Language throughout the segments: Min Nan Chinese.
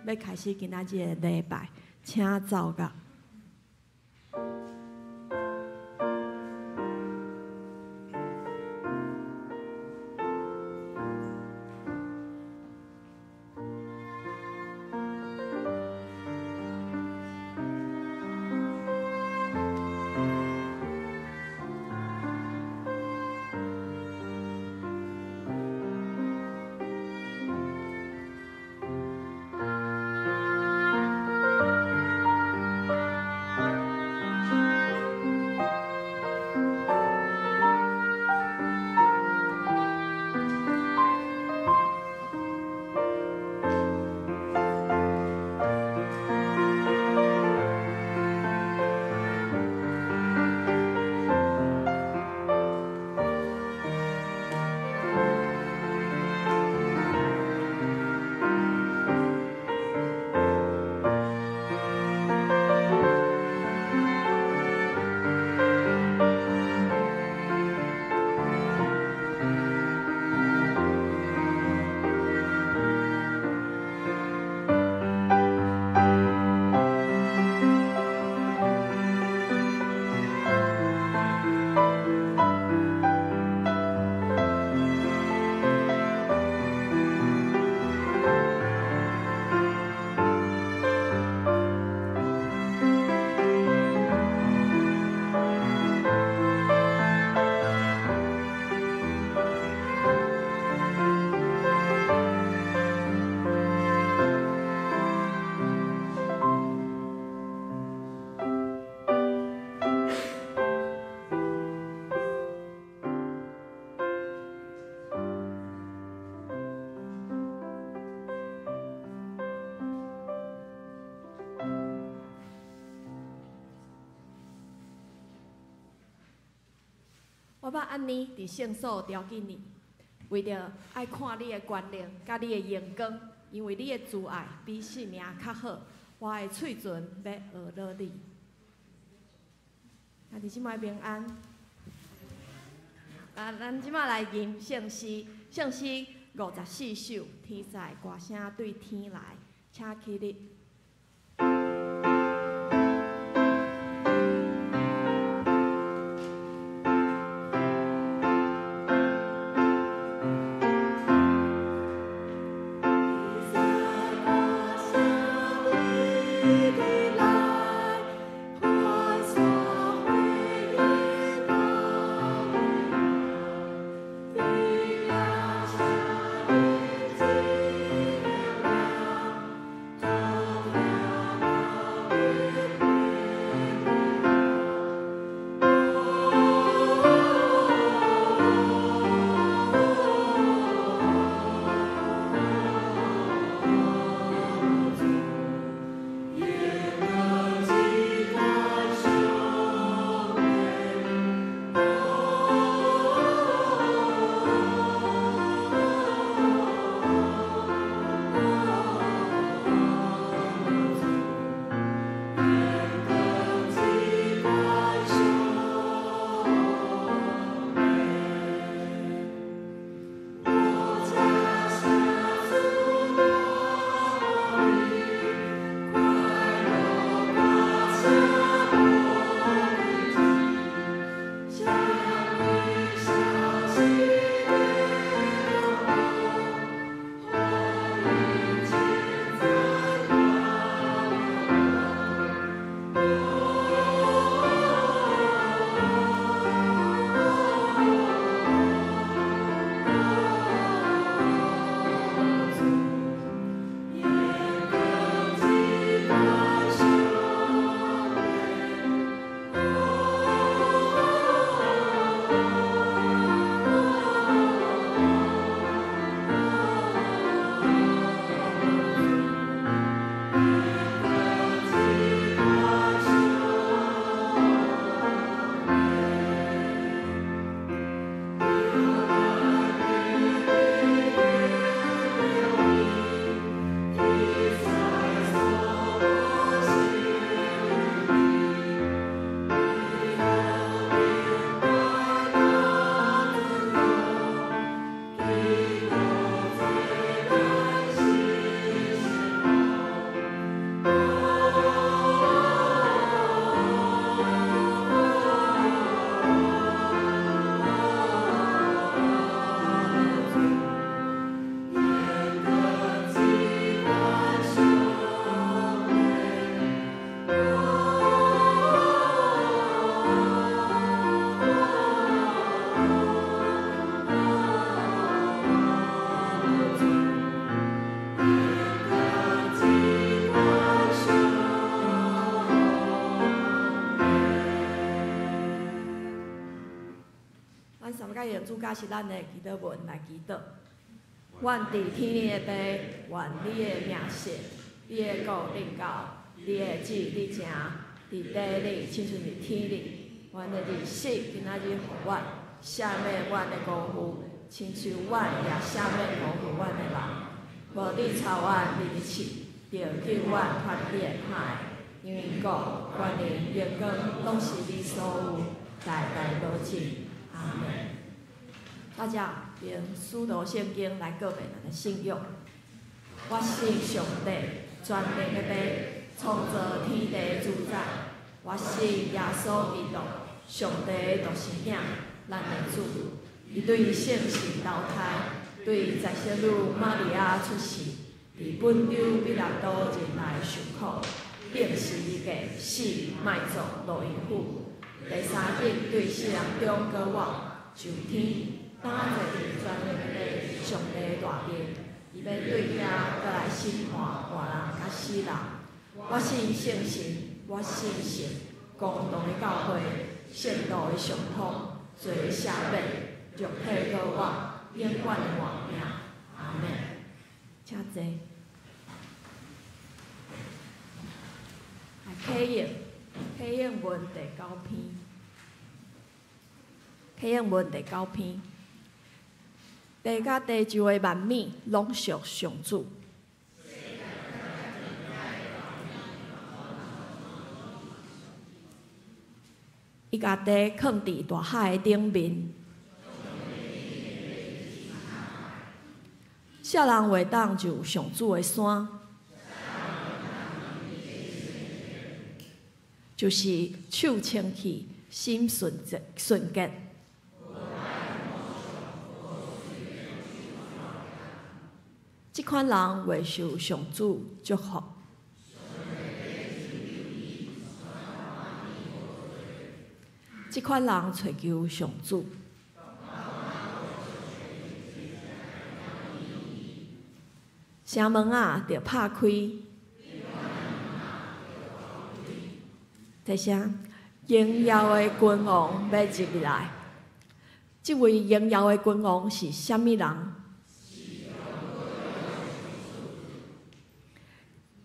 欲開始今仔日的禮拜，請奏樂。我捌按呢佇聖所朝見你，為著愛看你的權能佮你的榮光，因為你的慈愛比性命較好，我的喙唇欲學落你。兄弟姊妹平安。啊，咱這擺來吟聖詩，聖詩54首，天使歌聲對天來，請起立。天咱三擺用主教是咱的祈禱文來祈禱。阮佇天頂的父，願你的名聖，你的國臨到，你的旨意行，佇地裡親像佇天裡。阮的日食今仔日予阮，赦免阮的辜負，親像阮也赦免辜負阮的人。無你帶阮入去試，著救阮脫離歹的。因為國、權能、榮光，攏是你所有，代代無盡。阿們。大家用使徒聖經來告白咱的信仰。我信上帝，全能的父，創造天地的主宰。我信耶穌基督，上帝的獨生囝，咱的主。伊對聖神投胎，對在聖女瑪利亞出世，佇本丟彼拉多忍耐受苦，釘十字架，死，埋葬，落陰府。第三日對死人中復活，上天，擔坐佇全能的上帝大邊，伊欲對遐閣來審判活人佮死人。我信聖神，我信聖公同的教會，聖徒的相通，罪的赦免，肉體復活，永遠的活命。阿們。請坐。來，啟應，啟應文第九篇，啟應文第九篇。地佮地上的萬物攏屬上主。伊共地囥佇大海的頂面。啥人會當上上主的山？就是手清氣、心純純潔。這款人會受上主祝福。這款人揣求上主。城門仔著拍開。這聲榮耀的君王欲入來。這位榮耀的君王是啥物人？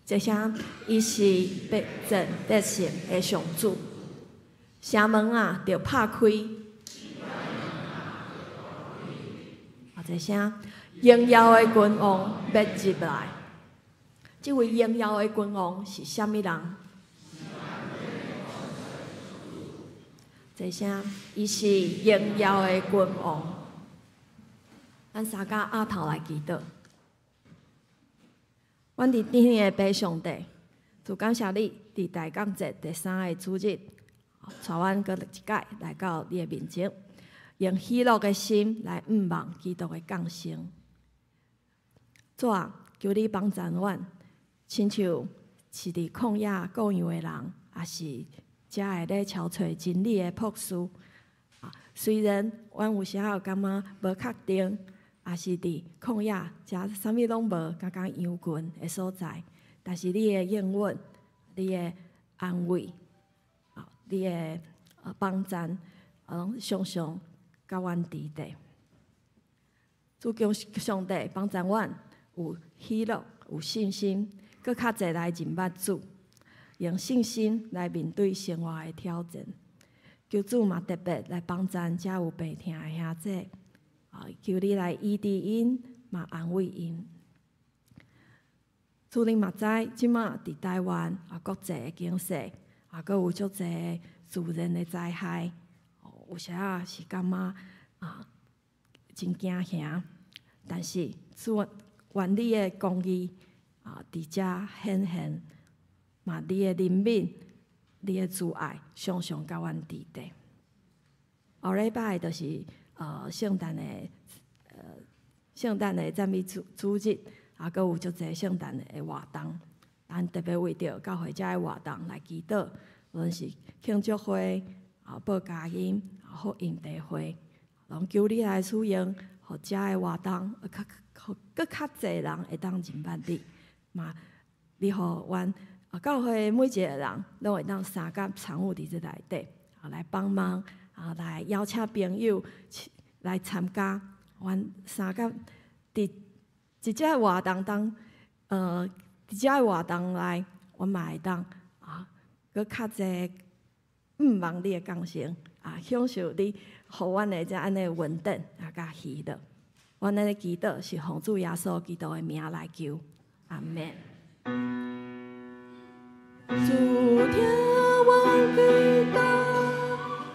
這聲伊是必戰得勝的上主。城門仔著拍開。這聲榮耀的君王欲入來。這位榮耀的君王是啥物人？這聲伊是榮耀的君王。咱三家阿頭來祈禱。阮佇天頂的父上帝，主感謝你佇大感節第三个主日，帶阮閣一擺來到你的面前，用喜樂的心來向望基督的降生。主啊，求你幫助阮，親像是佇曠野過洋的人，抑是遮會咧搜揣真理的博士。雖然阮有時仔會感覺無確定，抑是佇曠野，遮啥物攏無，敢若羊群的所在，但是你的應允、你的安慰、你的幫贊，攏常常佮阮佇底。主求上帝幫助阮有喜樂、有信心，閣較濟來認捌主，用信心來面對生活的挑戰。求主嘛特別來幫助遮有病痛的兄弟。求你來醫治𪜶，嘛安慰𪜶。主你嘛知，這馬佇台灣啊，國際的形勢，啊，閣有足濟自然的災害，有時仔是感覺啊真驚嚇。但是主，願你的公義啊，佇遮顯現，嘛你的憐憫、你的慈愛，常常佮阮佇底。後禮拜就是聖誕的讚美主主日，啊，閣有足濟聖誕的活動。咱特別為著教會遮的活動來祈禱，無論是慶祝會、啊報佳音、啊福音茶會，攏求你來使用，予遮的活動，較閣較濟人會當認捌你。嘛，你予阮啊教會每一個人攏會當相佮參與佇這內底，啊來幫忙，啊來邀請朋友來參加。阮三甲佇這隻活動當，佇這活動內，阮嘛會當啊，閣較濟向望你的工程啊，享受你予阮的這按呢恩典啊，佮喜樂。阮的祈禱是奉主耶穌基督的名來求，阿們。主聽阮祈禱，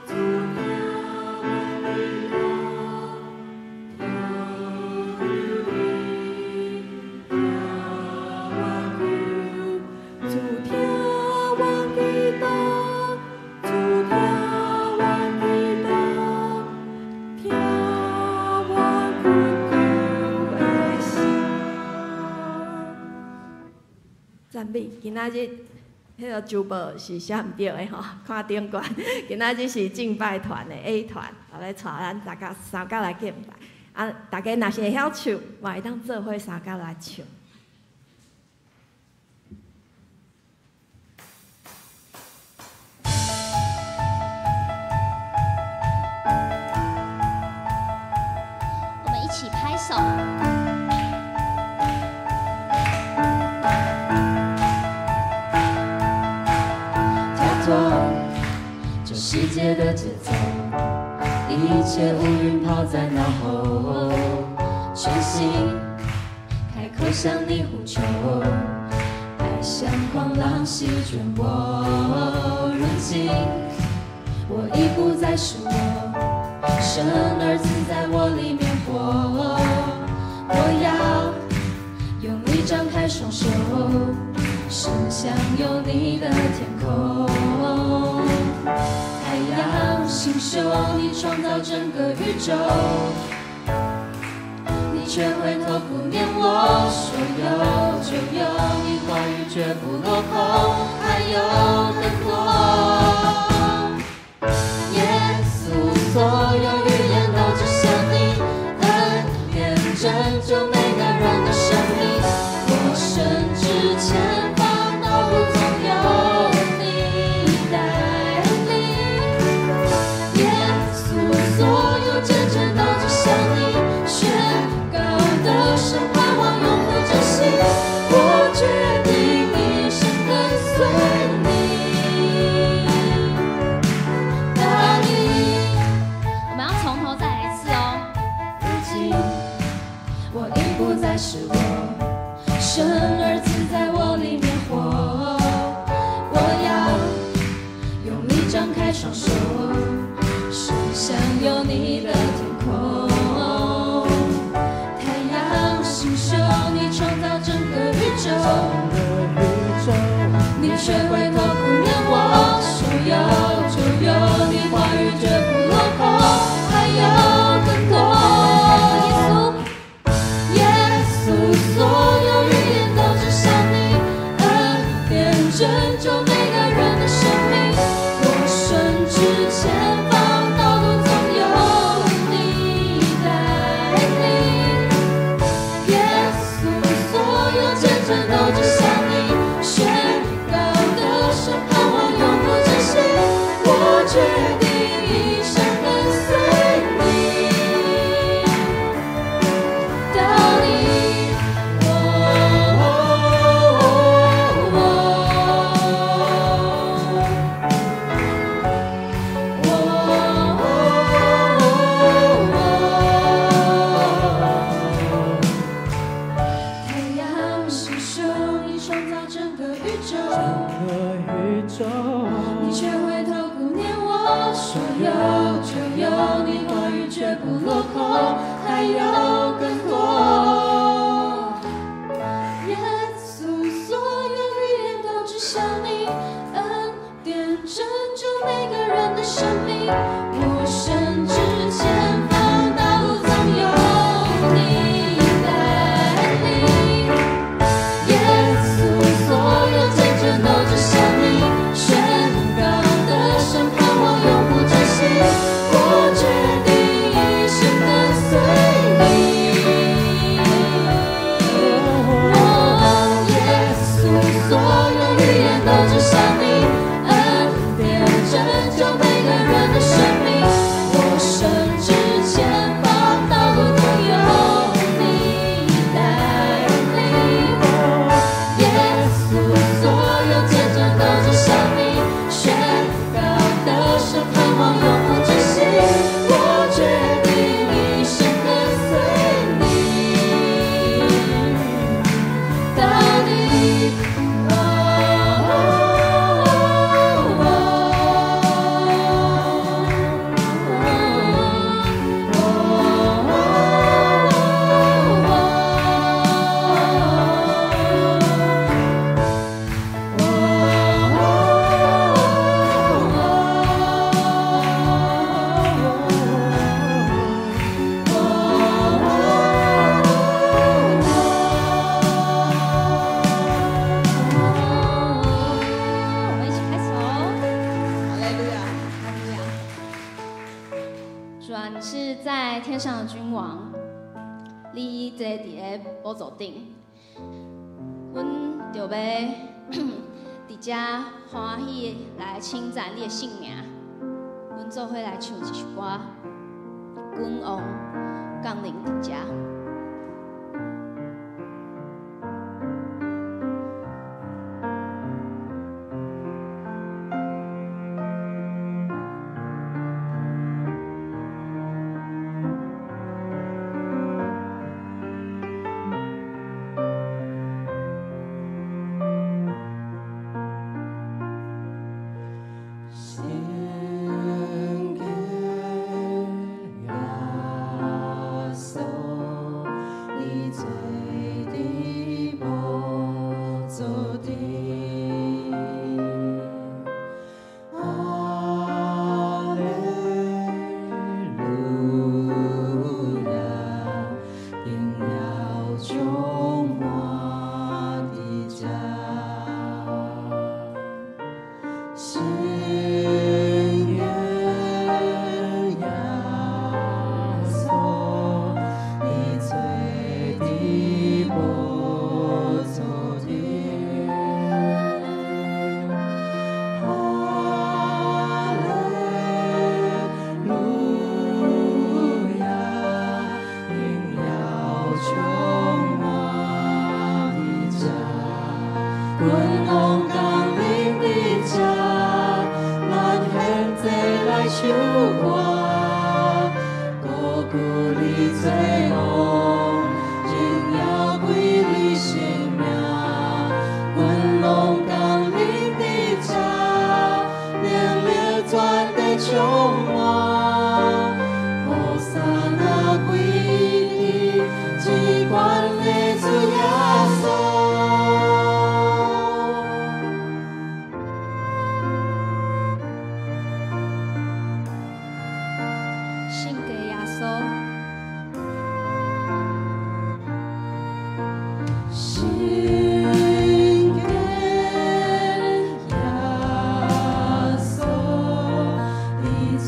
主聽阮祈禱，聽我求，主聽阮祈禱，主聽阮祈禱，聽阮懇求的聲。讚美，今仔日彼个周報是寫毋著的吼，看頂懸。今仔日是敬拜團的 A 團，來帶咱大家三甲來敬拜。啊，大家若是會曉唱，嘛會當做伙三甲來唱。我們一起拍手。這世界的節奏，一切烏雲拋在腦後，全心開口向你呼求，愛像狂浪席捲我。如今我已不再是我，神兒子在我裡面活，我要用力張開雙手，伸向有你的天空。太陽星宿，你創造整個宇宙，你卻回頭顧念我，說有就有，你話語絕不落空，還有更多。耶穌，所有預言都指向你，恩典拯救每個人的生命，我深知前方道路總有你帶領。耶穌，所有見證都指向你，宣告得勝盼望永不止息，我決定一生跟隨你。到底。我們要從頭再來一次哦。如今我已不再是我，神兒子在我裡面活，我要用力張開雙手，伸向有你的天空。太陽星宿，你創造整個宇宙，你卻回頭顧念我，說有就有，你話語絕不落空，還有更多。耶穌，所有預言都指向你，恩典拯救每個人的生命，我深知前方道路總有你帶領。耶穌，所有見證都指向你，宣告得勝盼望永不止息，我決定一生跟隨你到底。哦哦哦。太陽星宿，你創造整個宇宙，你卻回頭顧念我，說有就有，你話語絕不落空，還有更多。耶穌，所有預言都指向你，恩典拯救每個人的生命，我深知前方道路總有你帶領。耶穌，所有見證都指向你，宣告得勝盼望永不止息，我決定一生跟隨你。哦，耶穌，所有預言都指向你，恩典拯救每個人的生命，主啊，你是在天上的君王，你坐佇个寶座頂，阮就欲佇遮歡喜來稱讚你的聖名，阮做伙來唱一首歌，君王降臨佇遮。獻給耶穌，你坐佇寶座頂。哈利路亞，榮耀充滿佇這。獻給耶穌，你坐佇寶座頂。哈利路亞，榮耀充滿佇這。君王降臨佇這，咱獻祭來唱歌，高舉你做王，榮耀歸你聖名。君王降臨佇這，能力全地充滿，和散那歸你，至懸的主耶穌。獻給耶穌，獻給耶穌，你坐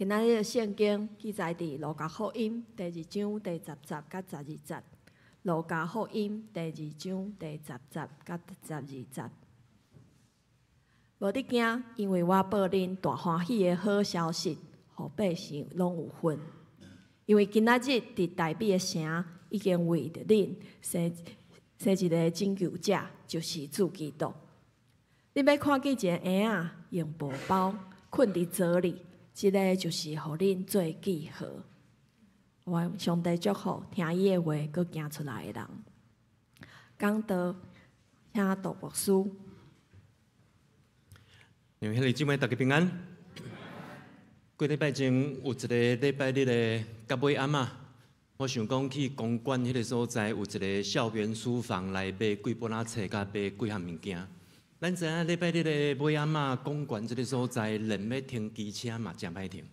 今仔日的聖經記載佇路加福音第二章第十節佮十二節。路加福音第二章第十節佮十二節。無得驚，因為我報恁大歡喜的好消息，予百姓攏有份。因為今仔日佇大衛的城，已經為著恁生生一个拯救者，就是主基督。恁欲看見一個嬰仔用布包睏佇槽裡，這个就是予恁做記號。願上帝祝福聽伊的話，閣行出來的人。講道，請杜牧師。兄弟姊妹，大家平安。過禮拜前有一个禮拜日的到尾暗啊，我想講去公館彼个所在有一个校園書房來買幾本仔冊，佮買幾項物件。咱知影禮拜日的尾暗啊，公館這个所在連欲停機車嘛誠歹停，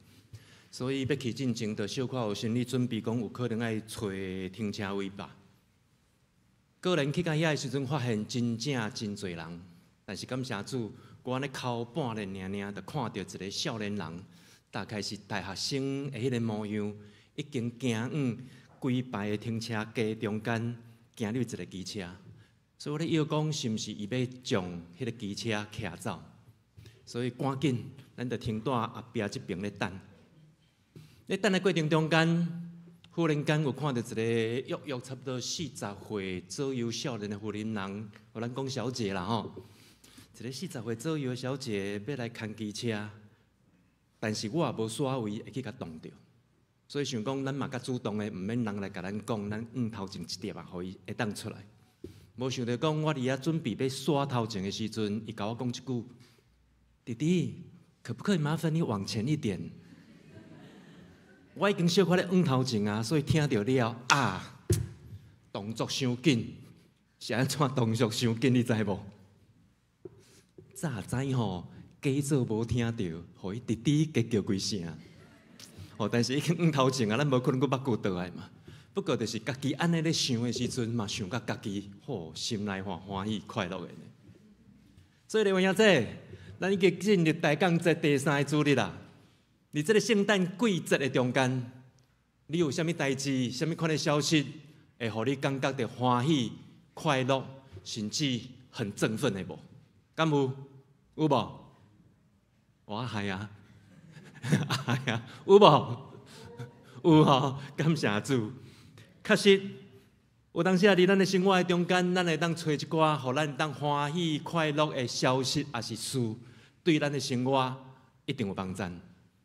所以欲去進前，就小可有心理準備，講有可能愛揣停車位吧。果然去到遐的時陣，發現真正真濟人，但是感謝主，我按呢哭半日爾爾，就看著一个少年人，大概是大學生的彼个模樣，已經行往規排的停車格中間，行入一个機車。所以我咧臆講，是毋是伊欲將彼个機車騎走？所以趕緊，咱就停佇後壁這爿咧等。咧等的過程中間，忽然間有看著一个約約差不多四十歲左右少年的婦人人，予咱講小姐啦吼。一个四十歲左右的小姐欲來牽機車，但是我也無煞位會去共擋著，所以想講咱嘛較主動的，毋免人來共咱講，咱向頭前一點啊，予伊會當出來。無想著講，我佇遐準備欲煞頭前的時陣，伊共我講一句：“弟弟，可不可以麻煩你往前一點？”我已經小可咧向頭前啊，所以聽著了啊，動作傷緊，是按怎動作傷緊？你知無？早知吼，假做無聽著，予伊弟弟加叫幾聲。哦，但是已經向頭前啊，咱無可能閣目睭倒來嘛。不過就是家己按呢咧想的時陣，嘛想甲家己，吼，心內歡歡喜快樂的呢。所以咧，兄弟，咱已經進入大降節第三个主日啦。佇這个聖誕季節的中間，你有啥物代誌、啥物款的消息，會予你感覺著歡喜、快樂，甚至很振奮的無？敢有？有無？我係啊，係啊，有無？有吼，感謝主。確實，有當時啊，佇咱的生活的中間，咱會當揣一寡，予咱當歡喜快樂的消息，抑是事，對咱的生活一定有幫贊。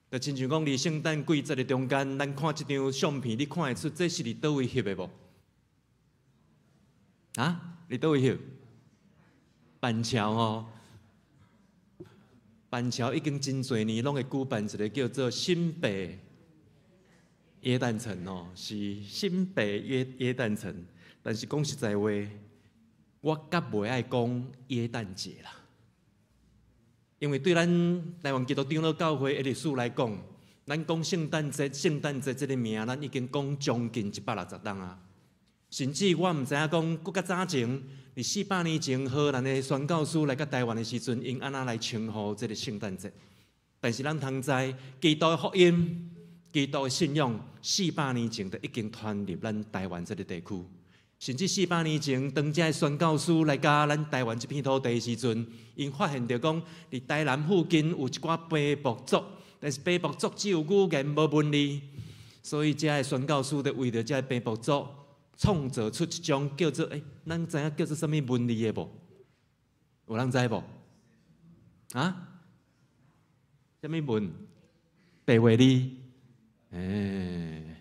就親像講，佇聖誕季節的中間，咱看這張相片，你看會出這是佇佗位翕的無？啊？佇佗位翕？板橋吼，板橋已經真濟年攏會舉辦一个叫做新北耶誕城哦，是新北耶耶誕城。但是講實在話，我較袂愛講耶誕節啦，因為對咱台灣基督長老教會的歷史來講，咱講聖誕節、聖誕節這个名，咱已經講將近160冬啊。甚至我毋知影講，閣較早前，佇400年前，荷蘭的宣教師來到台灣的時陣，𪜶按怎來稱呼這个聖誕節？但是咱通知，基督的福音、基督的信仰，四百年前就已經傳入咱台灣這个地區。甚至四百年前，當這个宣教師來到咱台灣這片土地的時陣，𪜶發現著講，佇台南附近有一寡平埔族，但是平埔族只有語言無文字，所以這个宣教師就為著這个平埔族，創造出一種叫做欸，咱知影叫做啥物文字的無？有人知無？啊？啥物文？白話字？欸，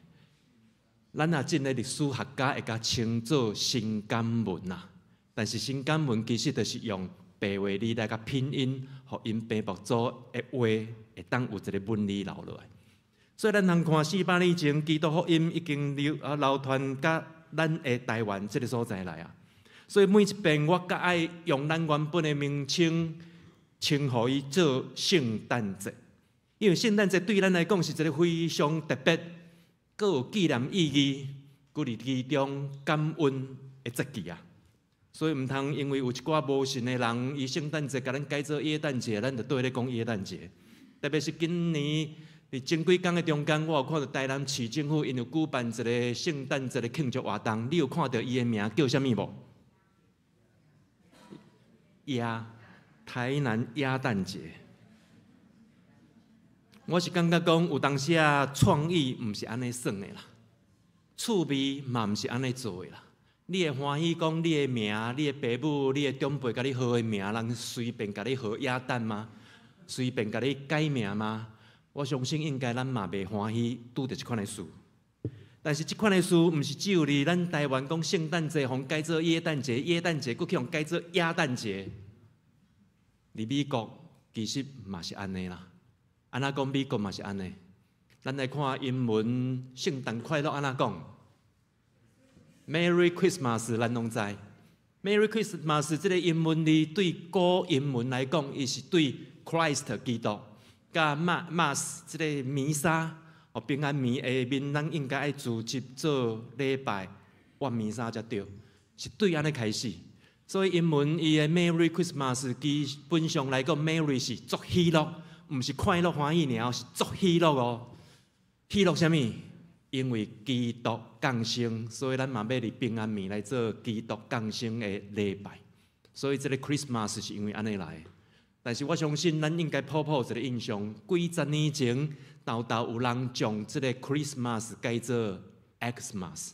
咱若真的歷史學家會共稱做新感文啊，但是新感文其實就是用白話字來共拼音，予𪜶平埔族的話會當有一个文字留落來。所以咱通看四百年前，基督福音已經流啊流傳到咱的台灣這个所在來啊。所以每一遍我較愛用咱原本的名稱稱呼伊做聖誕節，因為聖誕節對咱來講是一个非常特別、閣有紀念意義、閣佇其中感恩的節期啊。所以毋通因為有一寡無信的人，伊聖誕節共咱改做耶誕節，咱就對咧講耶誕節。特別是今年佇前幾工的中間，我有看著台南市政府𪜶有舉辦一个聖誕節的慶祝活動，你有看著伊的名叫啥物無？耶，台南耶誕節。我是感覺講，有當時啊，創意毋是按呢算的啦，趣味嘛毋是按呢做的啦。你會歡喜講你的名、你的爸母、你的長輩共你號的名，人隨便共你號耶誕嗎？隨便共你改名嗎？我相信應該咱嘛袂歡喜拄著這款的事。但是這款的事毋是只有佇咱台灣講聖誕節，予改做耶誕節，耶誕節閣去予改做鴨誕節。佇美國其實嘛是按呢啦。按怎講美國嘛是按呢？咱來看英文聖誕快樂按怎講？Merry Christmas，咱攏知。Merry Christmas 這个英文字對古英文來講，伊是對 Christ 基督，佮 Mass 這个彌撒，哦，平安暝下面，咱應該愛組織做禮拜，活彌撒才對，是對按呢開始。所以英文伊的 Merry Christmas 基本上來講，Merry 是足喜樂。毋是快樂歡喜爾，是足喜樂哦。喜樂啥物？因為基督降生，所以咱嘛欲佇平安暝來做基督降生的禮拜。所以這个 Christmas 是因為按呢來。但是我相信咱應該普普一个印象，幾十年前，沓沓有人將這个 Christmas 改做 Xmas。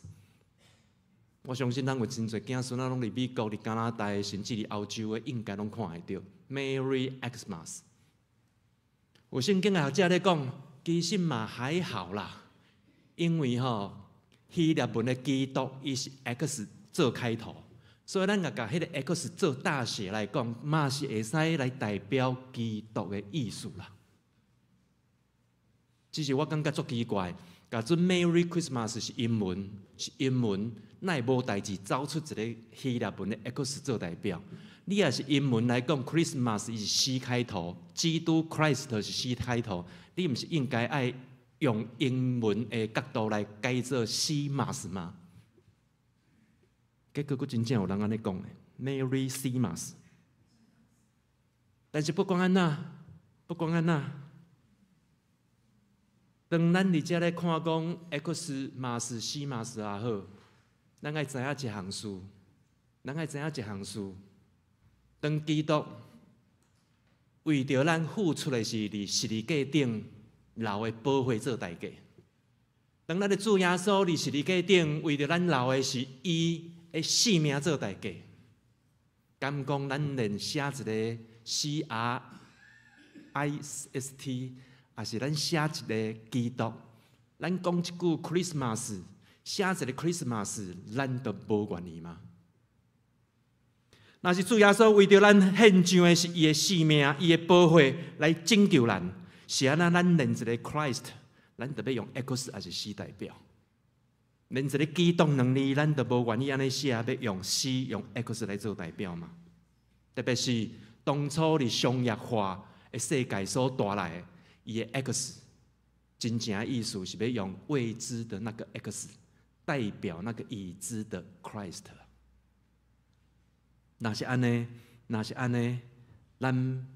我相信咱有真濟囝孫仔攏佇美國、佇加拿大，甚至佇歐洲的，應該攏看會著 Merry Xmas。有聖經的學者咧講，其實嘛還好啦，因為吼希臘文的基督伊是 X 做開頭，所以咱若共彼个 X 做大寫來講，嘛是會使來代表基督的意思啦。只是我感覺足奇怪，假準 Merry Christmas 是英文，是英文，哪會無代誌走出一个希臘文的 X 做代表？你若是英文來講，Christmas 伊是 C 開頭，基督 Christ 是 C 開頭，你毋是應該愛用英文的角度來改做 C 馬斯嗎？結果閣真正有人按呢講的，Merry C 馬斯。但是不管按怎，不管按怎，當咱佇遮咧看講 X 馬斯 C 馬斯也好，咱愛知影一項事，咱愛知影一項事。當基督為著咱付出的是佇十字架頂流的寶血做代價。當咱的主耶穌佇十字架頂為著咱流的是伊的性命做代價，敢講咱連寫一个 CRIST，抑是咱寫一个基督，咱講一句 Christmas，寫一个 Christmas，咱都無願意嗎？若是主耶穌為著咱獻上的是伊的性命、伊的寶血來拯救咱，是按怎咱連一个 Christ，咱著欲用 X 抑是 C 代表？連一个基督兩字，咱都無願意按呢寫，欲用 C 用 X 來做代表嗎？特別是當初佇商業化的世界所帶來的，伊的 X，真正的意思是欲用未知的那个 X，代表那个已知的 Christ。若是按呢，若是按呢，咱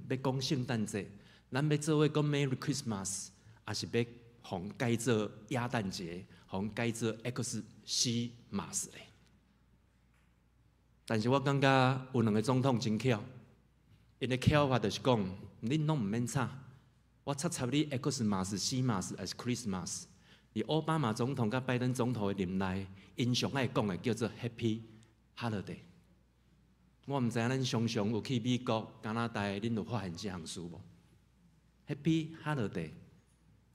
欲講聖誕節，咱欲做伙講 Merry Christmas，抑是欲予改做耶誕節，予改做 X C 馬斯咧？但是我感覺有兩个總統真巧，𪜶的巧法就是講，恁攏毋免吵，我插插你 X 馬斯、C 馬斯，抑是 Christmas。佇奧巴馬總統佮拜登總統的任內，𪜶上愛講的叫做 Happy Holiday。我毋知影咱常常有去美國、加拿大，恁有發現這項事無？Happy Holiday，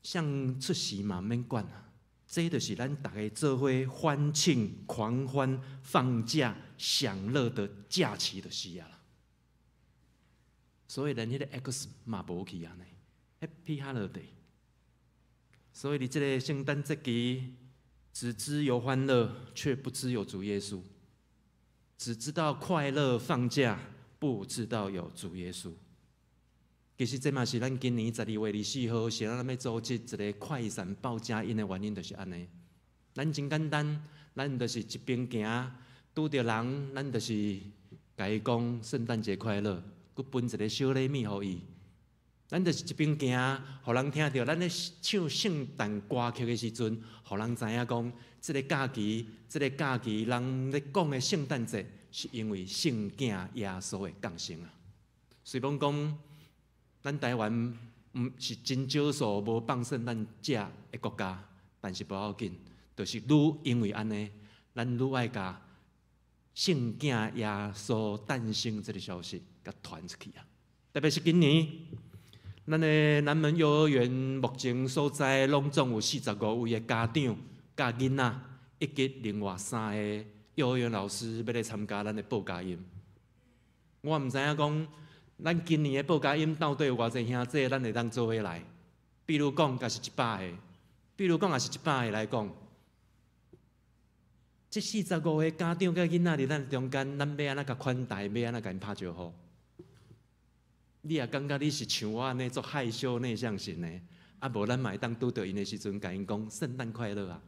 啥出時嘛免管啊，這就是咱逐家做伙歡慶、狂歡、放假、享樂的假期就是啊啦。所以連彼个 X 嘛無去按呢，Happy Holiday。所以佇這个聖誕節期，只知有歡樂，卻不知有主耶穌；只知道快樂放假，不知道有主耶穌。其實這嘛是咱今年12月24號是咱欲組織一个快閃報佳音的原因，就是按呢。咱真簡單，咱就是一邊行，拄著人，咱就是共伊講聖誕節快樂，閣分一个小禮物予伊。咱就是一邊行，予人聽著咱咧唱聖誕歌曲的時陣，予人知影講，這個假期，人咧講的聖誕節，是因為聖囝耶穌的降生啊。雖罔講，咱台灣毋是真少數無放聖誕假的國家，但是無要緊，就是愈因為按呢，咱愈愛共聖囝耶穌誕生這个消息，共傳出去啊！特別是今年，咱的南門幼兒園目前所在攏總有45位的家長、佮囡仔，以及另外三个幼兒園老師欲來參加咱的報佳音。我毋知影講，咱今年的報佳音到底有偌濟兄弟，咱會當做伙來？比如講，若是一百個；比如講，若是一百个來講，這45個家長佮囡仔佇咱中間，咱欲按怎共款待，欲按怎共𪜶拍招呼？你若感覺你是像我按呢足害羞內向型的，啊無咱嘛會當拄著𪜶的時陣，共𪜶講聖誕快樂啊！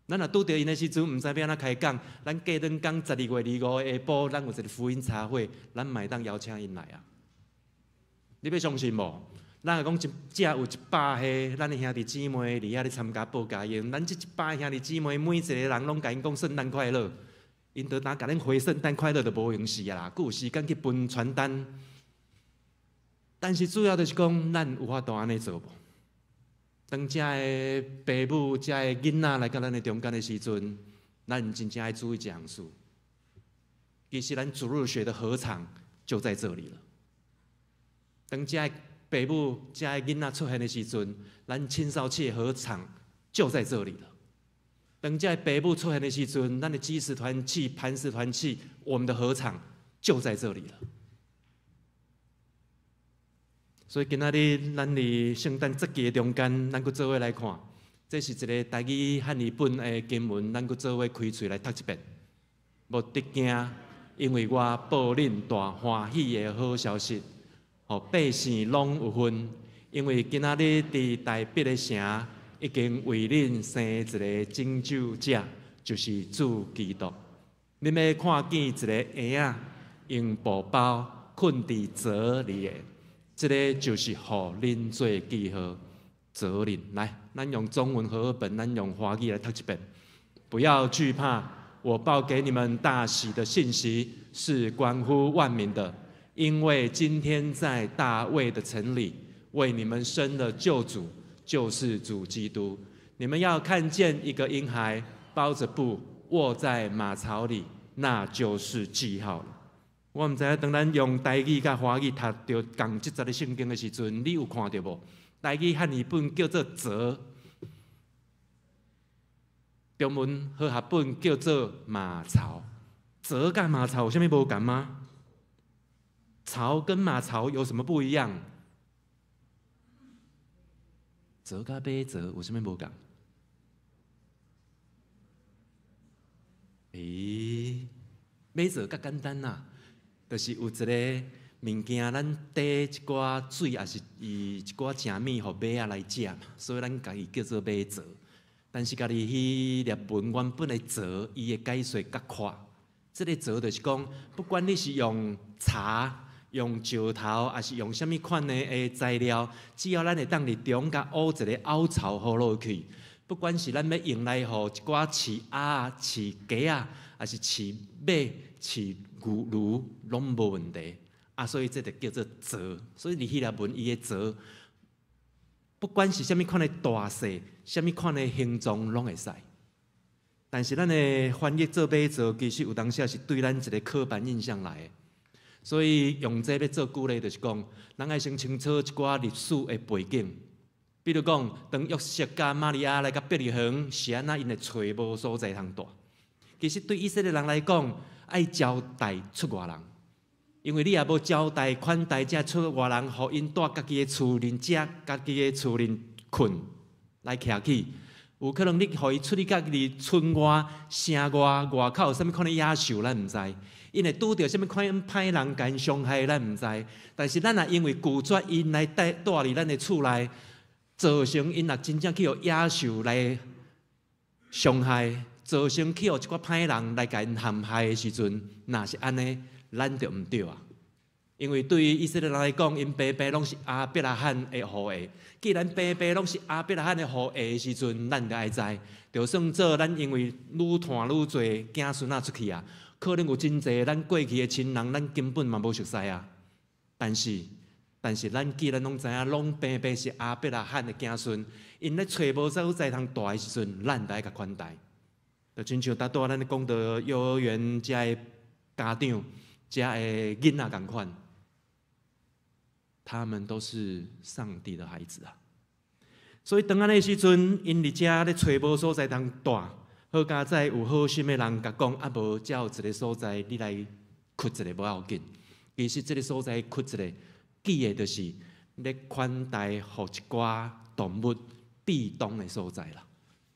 咱若拄著𪜶的時陣，毋知欲按怎開講，咱過兩工12月25下晡，咱有一个福音茶會，咱嘛會當邀請𪜶來啊！你欲相信無？咱若講一遮有一百個咱的兄弟姊妹佇遐咧參加報佳音，咱這一百個兄弟姊妹每一個人攏共𪜶講聖誕快樂，𪜶就焦共咱回聖誕快樂就無閒勢啊啦，閣有時間去分傳單。但是主要就是講，咱有法度按呢做無？當遮的爸母、遮的囡仔來到咱的中間的時陣，咱真正愛注意一項事。其實咱主日學的禾場就在這裡了。當遮的爸母、遮的囡仔出現的時陣，咱青少期的禾場就在這裡了。當遮的爸母出現的時陣，咱的基石團契、磐石團契，我們的禾場就在這裡了。所以今仔日咱佇聖誕節期的中間，咱閣做伙來看，這是一个台語漢語本的經文，咱閣做伙開喙來讀一遍。無得驚，因為我報恁大歡喜的好消息，予百姓攏有份。因為今仔日佇大衛的城，已經為恁生一个拯救者，就是主基督。恁欲看見一个嬰仔用布包睏佇槽裡的。這个就是予恁做記號，責任。來，咱用中文和合本，咱用華語來讀一遍。不要懼怕，我報給你們大喜的信息是關乎萬民的，因為今天在大衛的城裡為你們生了救主，就是主基督。你們要看見一個嬰孩包著布臥在馬槽裡，那就是記號了。我毋知影，當咱用台語佮華語讀著仝這節的聖經的時陣，你有看著無？台語漢語本叫做槽，中文和合本叫做馬槽。槽佮馬槽有啥物無仝嗎？槽跟馬槽有什麼不一樣？槽佮馬槽有啥物無仝？欸，馬槽較簡單啦。就是有一个物件，咱綴一寡水，抑是伊一寡食物，予馬仔來食嘛，所以咱共伊叫做馬槽。但是家己彼粒文原本的槽，伊的解說較闊。這个槽就是講，不管你是用柴、用石頭，抑是用啥物款的材料，只要咱會當佇中間挖一个凹槽予落去，不管是咱欲用來予一寡飼鴨、飼雞仔，抑是飼馬、飼牛驢，攏無問題。啊，所以這就叫做槽。所以佇希臘文伊的槽，不管是啥物款的大細，啥物款的形狀，攏會使。但是咱的翻譯做馬槽，其實有當時是對咱一个刻板印象來的。所以用這欲做舉例，就是講，咱愛先清楚一寡歷史的背景。比如講，當約瑟佮瑪利亞來到伯利恆，是按怎𪜶會揣無所在通蹛？其實對以色列人來講，愛招待出外人，因為你若無招待款待這出外人，予𪜶蹛家己的厝裡食，家己的厝裡睏來徛起，有可能你予伊出去家己村外、城外、外口有啥物款的野獸，咱毋知；𪜶會拄著啥物款歹人共𪜶傷害，咱毋知。但是咱若因為拒絕𪜶來蹛佇咱的厝內，造成𪜶若真正去予野獸來傷害，造成去予一寡歹人來共𪜶陷害的時陣，若是按呢，咱就毋對啊。因為對於以色列人來講，𪜶爸爸攏是亞伯拉罕的後裔。既然爸爸攏是亞伯拉罕的後裔的時陣，咱就愛知，就算做咱因為愈傳愈濟囝孫仔出去啊，可能有真濟咱過去的親人，咱根本嘛無熟似啊。但是咱既然攏知影，攏爸爸是亞伯拉罕的子孫，𪜶咧揣無所在通蹛的時陣，咱就愛共款待。就親像拄仔咱咧講著幼兒園遮的家長、遮的囡仔仝款，他們都是上帝的孩子啊。所以當按呢時陣，𪜶佇遮咧揣無所在通蹛，好佳哉有好心的人共講，啊無遮有一个所在，你來趺一下無要緊。其實這个所在趺一下，記的就是咧款待予一寡動物避冬的所在啦。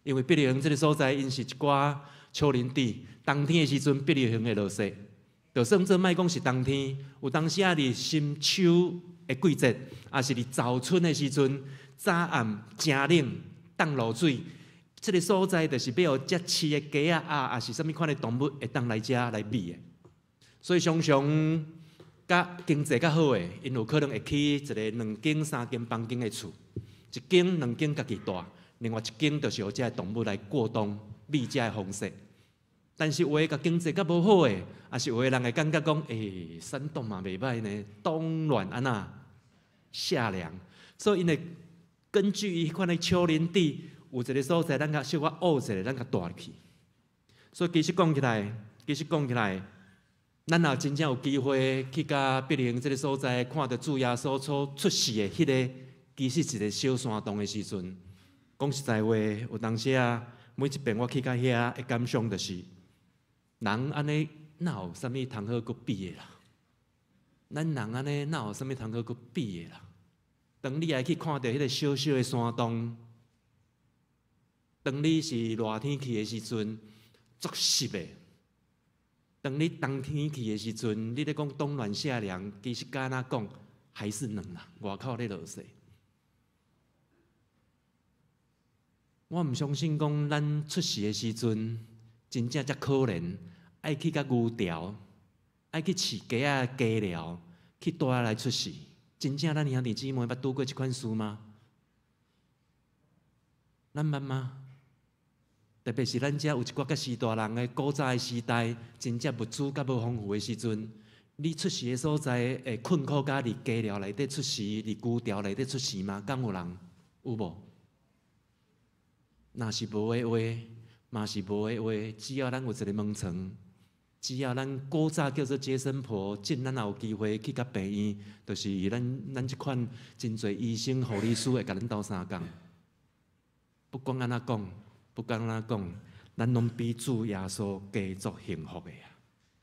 因為伯利恆這个所在，𪜶是一寡丘陵地，冬天的時陣，伯利恆會落雪。就算做莫講是冬天，有當時仔佇深秋的季節，抑是佇早春的時陣，早暗誠冷，凍露水，這个所在就是欲予遮飼的雞仔鴨，抑是啥物款的動物會當來遮來避的。所以常常較經濟較好的，𪜶有可能會起一个兩間、三間房間的厝，一間、兩間家己蹛，另外一間就是予遮動物來過冬，避遮的風雪。但是有的共經濟較無好的，抑是有的人會感覺講，欸，山洞嘛袂䆀呢，冬暖按怎，夏涼，所以𪜶會根據彼款的丘陵地，有一个所在，咱共小可挖一下，咱共蹛入去。所以其實講起來，其實講起來，咱若真正有機會去共伯利恆這个所在，看著主耶穌所出世的彼个，其實一个小山洞的時陣，講實在話，有當時啊，每一遍我去到遐的感想就是，人按呢哪有啥物通好閣比的啦？咱人按呢哪有啥物通好閣比的啦？當你來去看著彼个小小的山洞，當你是熱天去的時陣，足濕的；當你冬天去的時陣，你咧講冬暖夏涼，其實敢若講還是冷啦，外口咧落雪。我毋相信講咱出世的時陣，真正遮可憐，愛去共牛牢，愛去飼雞仔雞寮，去蹛遐來出世。真正咱兄弟姊妹捌拄過這款事嗎？咱捌嗎？特別是咱遮有一寡較序大人的古早的時代，真正物資較無豐富的時陣，你出世的所在會困苦甲佇雞寮內底出世，佇牛牢內底出世嗎？敢有人有無？若是無的話，嘛是無的話，只要咱有一个門床，只要咱古早叫做接生婆，進咱也有機會去共病院，就是咱這款真濟醫生護理師會共咱鬥相共。不管按怎講，不管按怎講，咱攏比主耶穌加足幸福的啊，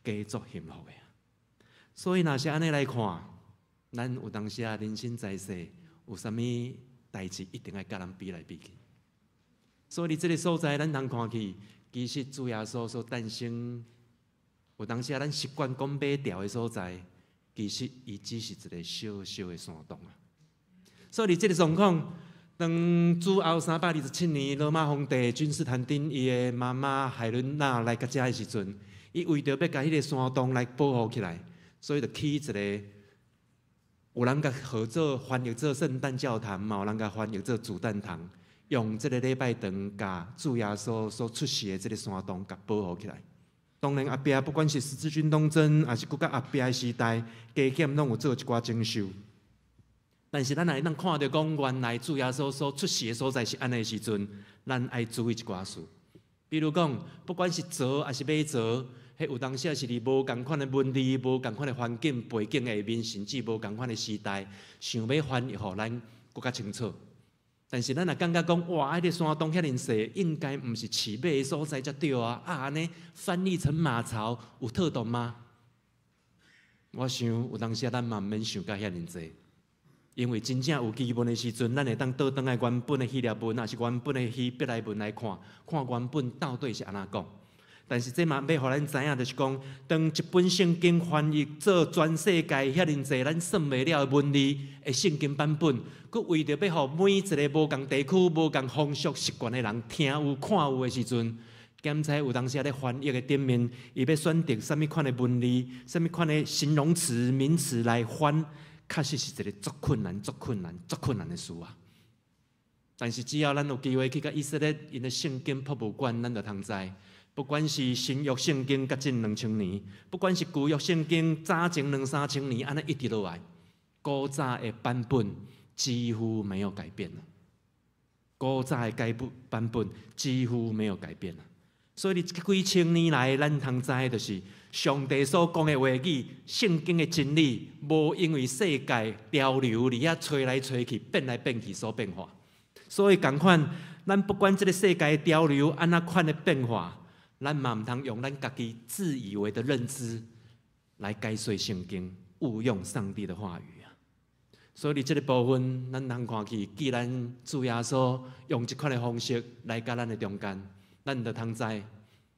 加足幸福的啊。所以若是按呢來看，咱有當時啊，人生在世有啥物代誌，一定愛共人比來比去。所以佇這个所在，咱通看去，其實主耶穌所誕生，有當時啊，咱習慣講馬槽的所在，其實伊只是一个小小的山洞啊。所以佇這个狀況，當主後327年，羅馬皇帝君士坦丁伊的媽媽海倫娜來到遮的時陣，伊為著欲共彼个山洞來保護起來，所以就起一个，有人共號做翻譯做聖誕教堂，嘛有人共翻譯做主誕堂。用這个禮拜堂，共主耶穌所出世的這个山洞，共保護起來。當然後壁不管是十字軍東征，抑是閣較後壁的時代，加減攏有做一寡整修。但是咱若會當看著講，原來主耶穌所出世的所在是按呢的時陣，咱愛注意一寡事。比如講，不管是槽抑是馬槽，彼有當時是佇無仝款的文字、無仝款的環境背景下面，甚至無仝款的時代，想欲翻譯予咱閣較清楚。但是咱若感覺講，哇，彼个山洞遐爾細，應該毋是飼馬的所在才對啊！啊，按呢翻譯成馬槽有妥當嗎？我想有當時咱嘛毋免想甲遐爾濟，因為真正有疑問的時陣，咱會當倒轉來原本的希臘文，抑是原本的希伯來文來看，看原本到底是按怎講。但是這嘛欲予咱知影，就是講，當一本聖經翻譯做全世界遐爾濟咱算袂了的文字的聖經版本，閣為著欲予每一个無仝地區、無仝風俗習慣的人聽有看有的時陣，检查有當時咧翻譯的頂面，伊欲選擇啥物款的文字、啥物款的形容詞、名詞來翻，確實是一個足困難、足困難、足困難的事啊。但是只要咱有機會去共以色列𪜶的聖經博物館，咱就通知，不管是新約聖經接近2000年，不管是舊約聖經早前兩三千年，按呢一直落來，古早的版本幾乎沒有改變。古早的改本版本幾乎沒有改變。所以，這幾千年來，咱通知的就是上帝所講的話語，聖經的真理，無因為世界潮流佇遐吹來吹去、變來變去所變化。所以，仝款，咱不管這个世界潮流按怎款的變化，咱嘛毋通用咱家己自以為的認知來解說聖經，誤用上帝的話語啊。所以，這个部分，咱通看去，既然主耶穌用這款的方式來佮咱的中間，咱就通知，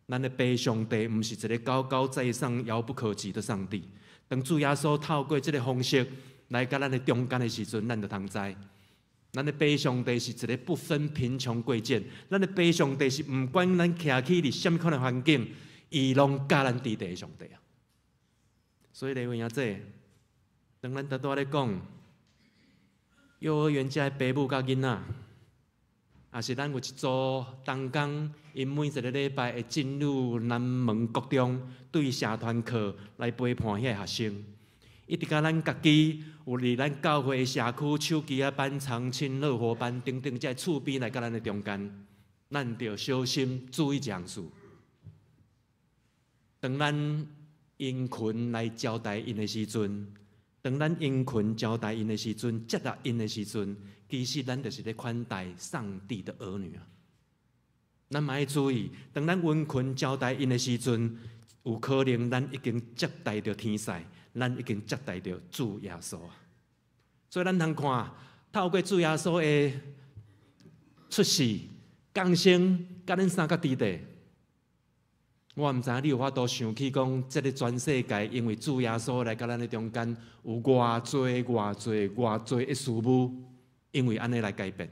咱的父上帝毋是一個高高在上、遙不可及的上帝。當主耶穌透過這个方式來佮咱的中間的時陣，咱就通知，咱的父上帝是一個不分貧窮貴賤，咱的父上帝是毋管咱徛起佇啥物款的環境，伊攏佮咱佇佇的上帝啊。所以，禮位兄姊，當咱拄拄仔咧講幼兒園遮的爸母佮囡仔，也是咱有一組同工，𪜶每一个禮拜會進入南門國中，對社團課來陪伴遐个學生。一直到咱家己有佇咱教會社區手機仔班、長青樂活班等等，這个厝邊來佮咱的中間，咱著小心注意這項事。當咱殷勤來招待𪜶的時陣，當咱殷勤招待𪜶的時陣，接納𪜶的時陣，其實咱就是咧款待上帝的兒女啊！咱嘛愛注意，當咱殷勤招待𪜶的時陣，有可能咱已經接待著天使，咱已經接待著主耶穌啊！所以咱通看，透過主耶穌的出世、降生，佮咱相佮佇佇。我毋知影你有法度想起講，這个全世界因為主耶穌來佮咱的中間，有偌濟、偌濟、偌濟的事物，因為按呢來改變。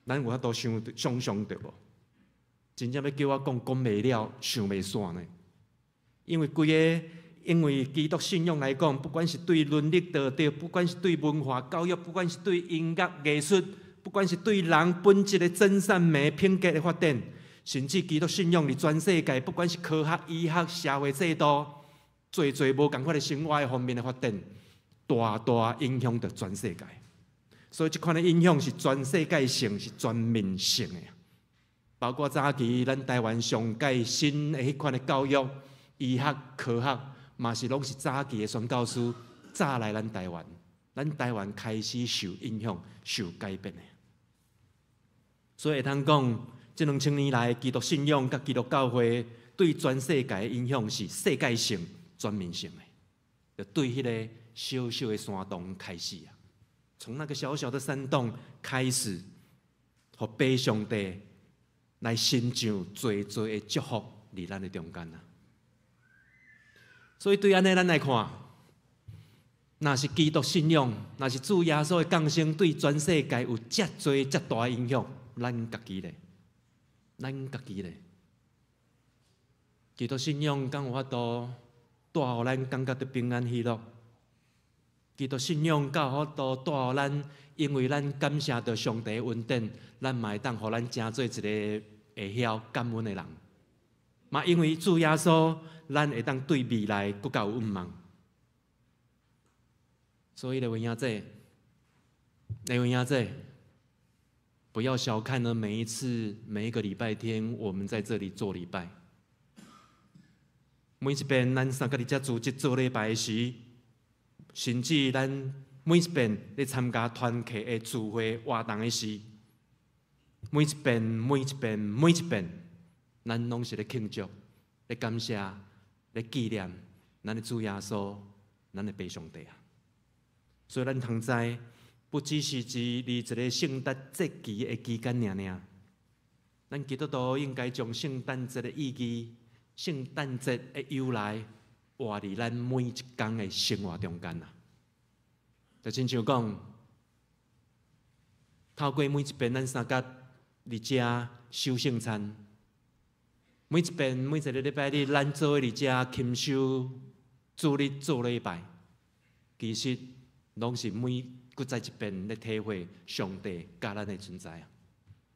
咱有法度想想像著無？真正欲叫我講，講袂了，想袂煞呢。因為規个，因為基督信仰來講，不管是對倫理道德，不管是對文化教育，不管是對音樂藝術，不管是對人本質的真善美品格的發展，甚至基督信仰佇全世界，不管是科學、醫學、社會制度，濟濟無仝款的生活方面的發展，大大影響著全世界。所以，這款的影響是全世界性、是全面性的。包括早期咱台灣上蓋新的彼款的教育、醫學、科學，嘛是攏是早期的宣教師早來咱台灣，咱台灣開始受影響、受改變的。所以會通講，這2000年來，基督信仰佮基督教會對全世界的影響是世界性、全面性的。就對彼个小小的山洞開始啊，從那個小小的山洞開始，予父上帝來成就濟濟的祝福佇咱的中間啊。所以對按呢咱來看，若是基督信仰，若是主耶穌的降生，對全世界有遮濟遮大的影響，咱家己咧，咱家己咧，基督信仰敢有法度帶予咱感覺著平安喜樂？基督信仰敢有法度帶予咱，因為咱感謝著上帝的恩典，咱嘛會當予咱成做一個會曉感恩的人。嘛因為主耶穌，咱會當對未來閣較有盼望。所以，列位兄弟，列位兄弟，不要小看了每一次每一個禮拜天，我們在這裡做禮拜。每一遍咱三個佇遮組織做禮拜時，甚至咱每一遍咧參加團契的聚會活動的時，每一遍、每一遍、每一遍，咱攏是咧慶祝、咧感謝、咧紀念咱的主耶穌、咱的父上帝啊！所以咱通知，不只是佇一个聖誕節期的期間爾爾，咱基督徒應該將聖誕節的意義、聖誕節的由來，活佇咱每一工的生活中間啊！就親像講，透過每一遍咱相佮佇遮守聖餐，每一遍每一个禮拜日，咱做伙佇遮勤守主日做禮拜，其實攏是每閣再一遍咧體會上帝佮咱的存在啊。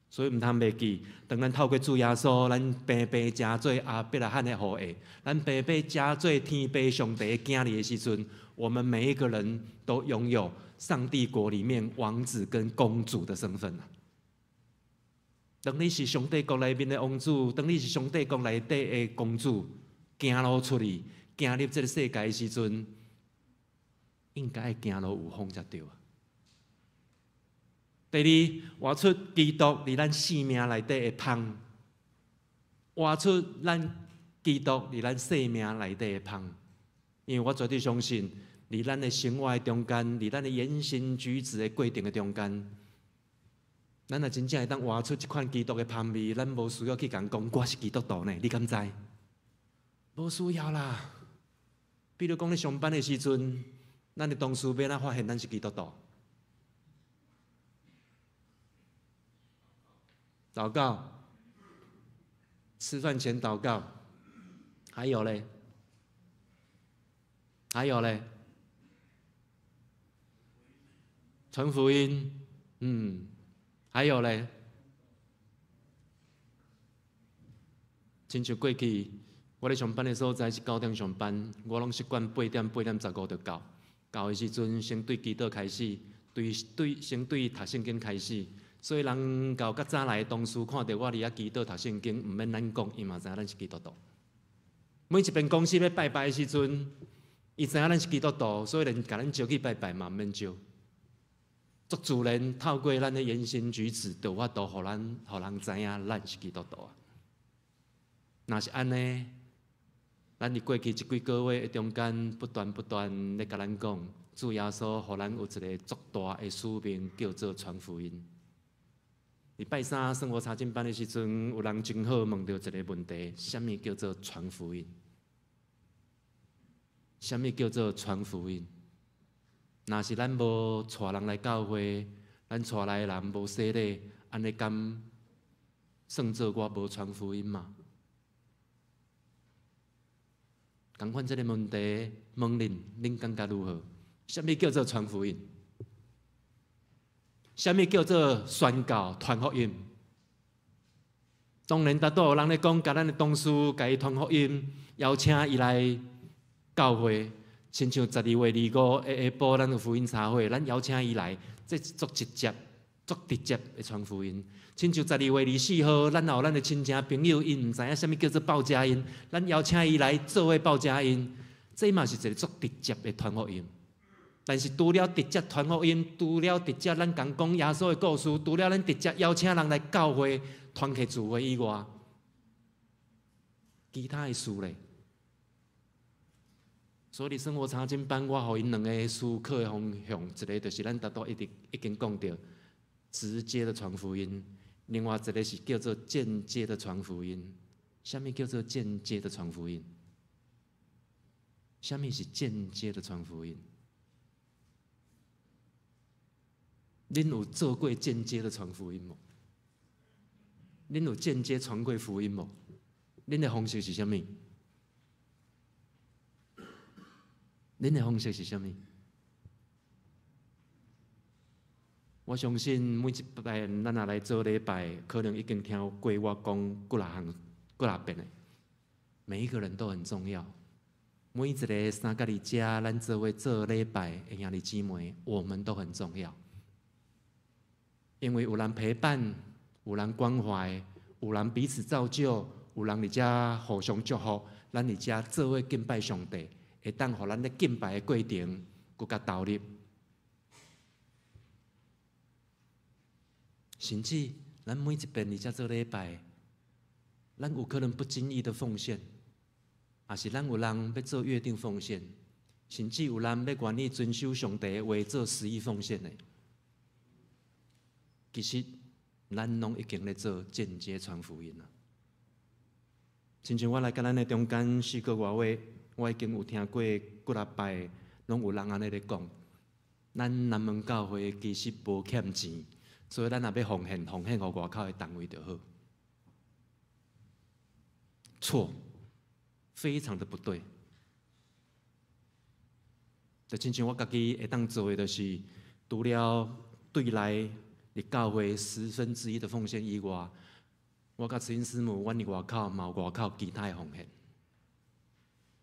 所以毋通袂記，當咱透過主耶穌，咱平平成做亞伯拉罕的後裔，咱平平成做天父上帝的囝兒的時陣，我們每一個人都擁有上帝國裡面王子跟公主的身份啊！當你是上帝國內面的王子，當你是上帝國內底的公主，行路出去，行入這個世界的時陣，應該愛行路有風才對啊！第二，活出基督佇咱生命內底的芳，活出咱基督佇咱生命內底的芳，因為我絕對相信，佇咱的生活的中間，佇咱的言行舉止的過程的中間，咱若真正會當活出這款基督的芳味，咱無需要去共人講我是基督徒呢，你敢知？無需要啦。比如講，咧上班的時陣，咱的同事欲按怎發現咱是基督徒？禱告，吃飯前禱告，還有咧，還有咧，傳福音，還有咧，親像過去我咧上班的所在是9點上班，我攏習慣8點8點15就到。到的時陣，先對祈禱開始，對對先對讀聖經開始。所以人到較早來的同事看著我佇遐祈禱讀聖經，毋免咱講，伊嘛知影咱是基督徒。每一遍公司欲拜拜的時陣，伊知影咱是基督徒，所以連共咱招去拜拜嘛毋免招。足自然透過咱的言行舉止，就有法度予咱予人知影咱是基督徒啊。若是按呢，咱佇過去這幾個月的中間，不斷不斷咧共咱講，主耶穌予咱有一個足大的使命，叫做傳福音。禮拜三生活查經班的時陣，有人真好問著一個問題：啥物叫做傳福音？啥物叫做傳福音？若是咱無帶人來教會，咱帶來的人無洗禮，按呢敢算做我無傳福音嗎？仝款這个問題問恁，恁感覺如何？啥物叫做傳福音？啥物叫做宣教傳福音？當然，大多有人咧講，共咱的同事共伊傳福音，邀請伊來教會。親像12月25下下晡，咱有福音茶會，咱邀請伊來，這是足直接、足直接的傳福音。親像12月24號，咱也有咱的親戚朋友，𪜶毋知影啥物叫做報佳音，咱邀請伊來做伙報佳音，這嘛是一个足直接的傳福音。但是除了直接傳福音，除了直接咱共講耶穌的故事，除了咱直接邀請人來教會團契聚會以外，其他的事咧。所以生活查經班，我予𪜶兩个思考的方向，一个就是咱拄拄一直已經講著直接的傳福音，另外一个是叫做間接的傳福音。啥物叫做間接的傳福音？啥物是間接的傳福音？恁有做過間接的傳福音無？恁有間接傳過福音無？恁的方式是啥物？恁的方式是啥物？我相信每一擺咱若來做禮拜，可能已經聽過我講幾若項、幾若遍的。每一個人都很重要。每一个三角佇遮，咱做伙做禮拜的兄弟姊妹，我們都很重要。因為有人陪伴，有人關懷，有人彼此造就，有人佇遮互相祝福，咱佇遮做伙敬拜上帝，會當予咱咧敬拜的過程閣較投入。甚至咱每一遍佇遮做禮拜，咱有可能不經意的奉獻，也是咱有人欲做約定奉獻，甚至有人欲願意遵守上帝的話做十一奉獻的。其實，咱攏已經咧做間接傳福音啦。親像我來佮咱的中間4個外月，我已經有聽過幾若擺，攏有人按呢咧講，咱南門教會其實無欠錢，所以咱若欲奉獻，奉獻予外口的單位就好。错，非常的不對。就親像我家己會當做的，就是除了對內佇教會1/10的奉獻以外，我佮慈恩師母，阮佇外口嘛有外口其他的奉獻。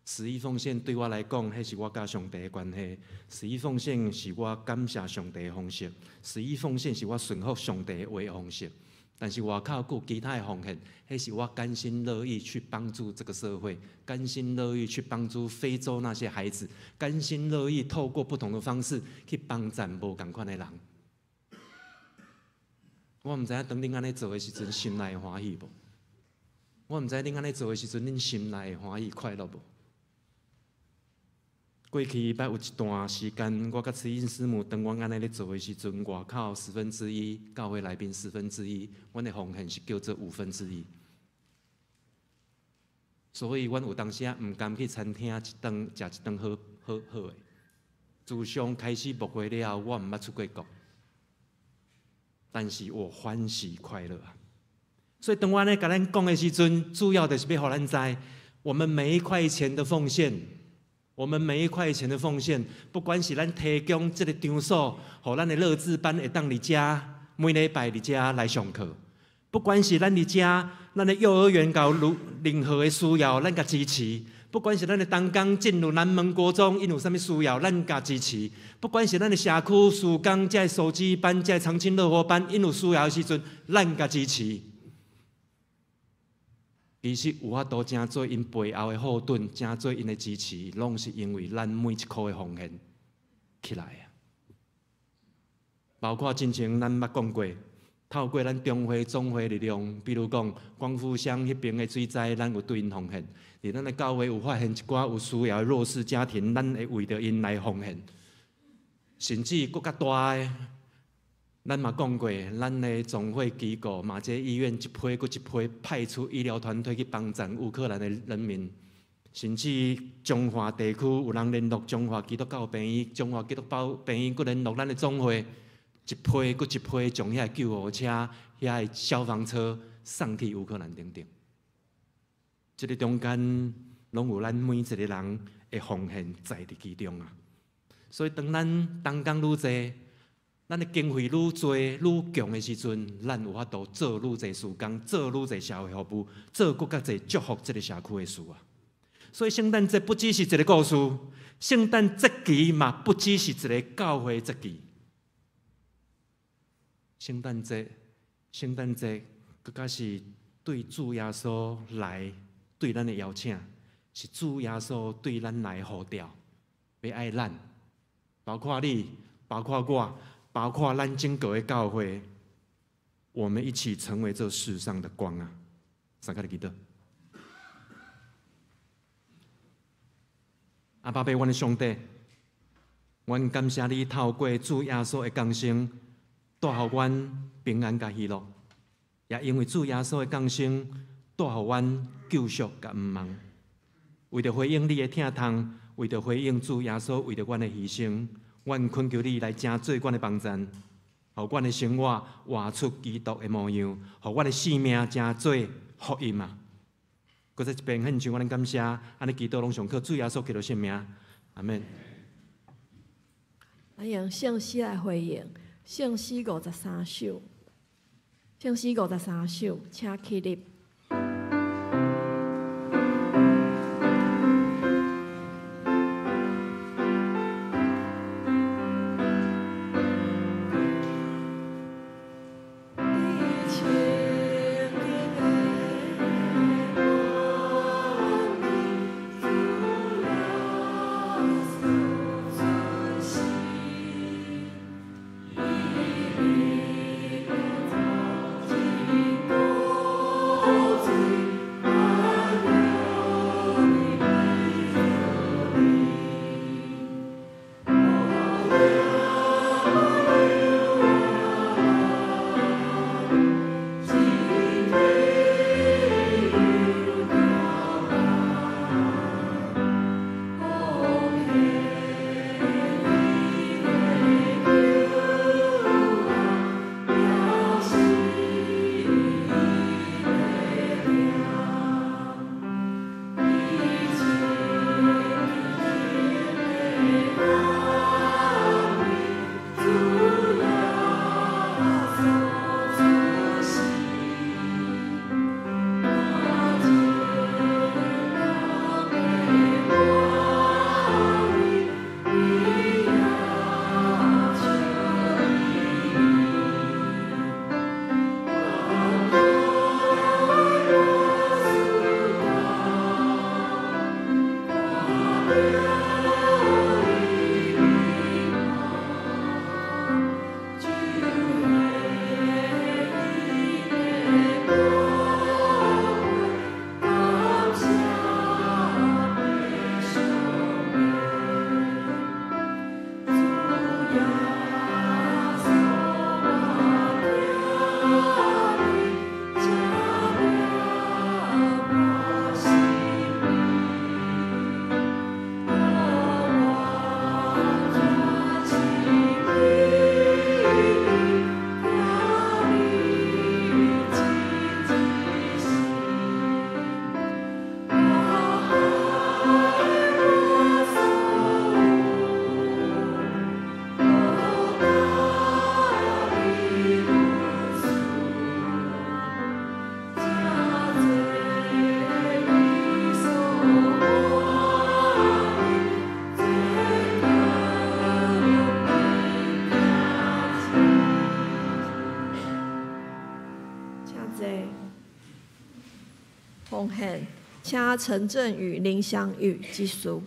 十一奉獻對我來講，彼是我佮上帝的關係。十一奉獻是我感謝上帝的方式。十一奉獻是我順服上帝的話的方式。但是外口閣有其他的奉獻，彼是我甘心樂意去幫助這個社會，甘心樂意去幫助非洲那些孩子，甘心樂意透過不同的方式去幫助無仝款的人。我毋知影當恁按呢做的時陣，心內會歡喜無？我毋知恁按呢做的時陣，恁心內會歡喜快樂無？過去捌有一段時間，我佮慈恩師母當阮按呢咧做的時陣，外口1/10，教會內面1/10，阮的奉獻是叫做1/5。所以，阮有當時仔毋甘去餐廳一頓食一頓好好好的。自從開始牧會了後，我毋捌出過國，但是我歡喜快樂啊！所以當我按呢共咱講的時陣，主要就是欲予咱知，我們每一塊錢的奉獻。我們每一塊錢的奉獻，不管是咱提供這个場所，予咱的樂智班會當佇遮每禮拜佇遮來上課；不管是咱佇遮，咱的幼兒園𠢕有任何的需要，咱共支持；不管是咱的同工進入南門國中，𪜶有啥物需要，咱共支持；不管是咱的社區事工，這个手機班、這个長青樂活班，𪜶有需要的時陣，咱共支持。其實有法度成做𪜶背後的後盾，成做𪜶的支持，攏是因為咱每一箍的奉獻起來啊。包括之前咱捌講過，透過咱中會總會力量，比如講光復鄉彼邊的水災，咱有對𪜶奉獻；佇咱的教會有發現一寡有需要的弱勢家庭，咱會為著𪜶來奉獻。甚至閣較大的，咱嘛講過，咱的總會機構馬偕醫院一批閣一批派出醫療團隊去幫助烏克蘭的人民，甚至彰化地區有人聯絡彰化基督教病院，彰化基督教病院閣聯絡咱的總會，一批閣一批將遐個救護車、遐个消防車送去烏克蘭等等。這个中間攏有咱每一個人的奉獻在佇其中啊。所以當咱同工愈濟，咱的經費愈濟愈強的時陣，咱有法度做愈濟事工，做愈濟社會服務，做閣較濟祝福這个社區的事啊。所以聖誕節不只是一个故事，聖誕節期嘛不只是一个教會節期。聖誕節，聖誕節，閣較是對主耶穌來對咱的邀請，是主耶穌對咱來呼召，欲愛咱，包括你，包括我。包括咱整個的教會，我們一起成為這世上的光啊！三個來祈禱。阿爸父，阮的上帝，阮感謝你透過主耶穌的降生，帶予阮平安佮喜樂；也因為主耶穌的降生，帶予阮救贖佮毋茫。為著回應你的疼痛，為著回應主耶穌為著阮的犧牲。阮懇求你來成做阮的幫贊，予阮的生活活出基督的模樣，予阮的生命成做福音啊！閣再一遍，獻上阮的感謝，按呢祈禱攏上靠主耶穌基督聖名，阿們。咱用聖詩來回應，聖詩53首，聖詩53首，請起立。请陈振宇、林祥宇执事。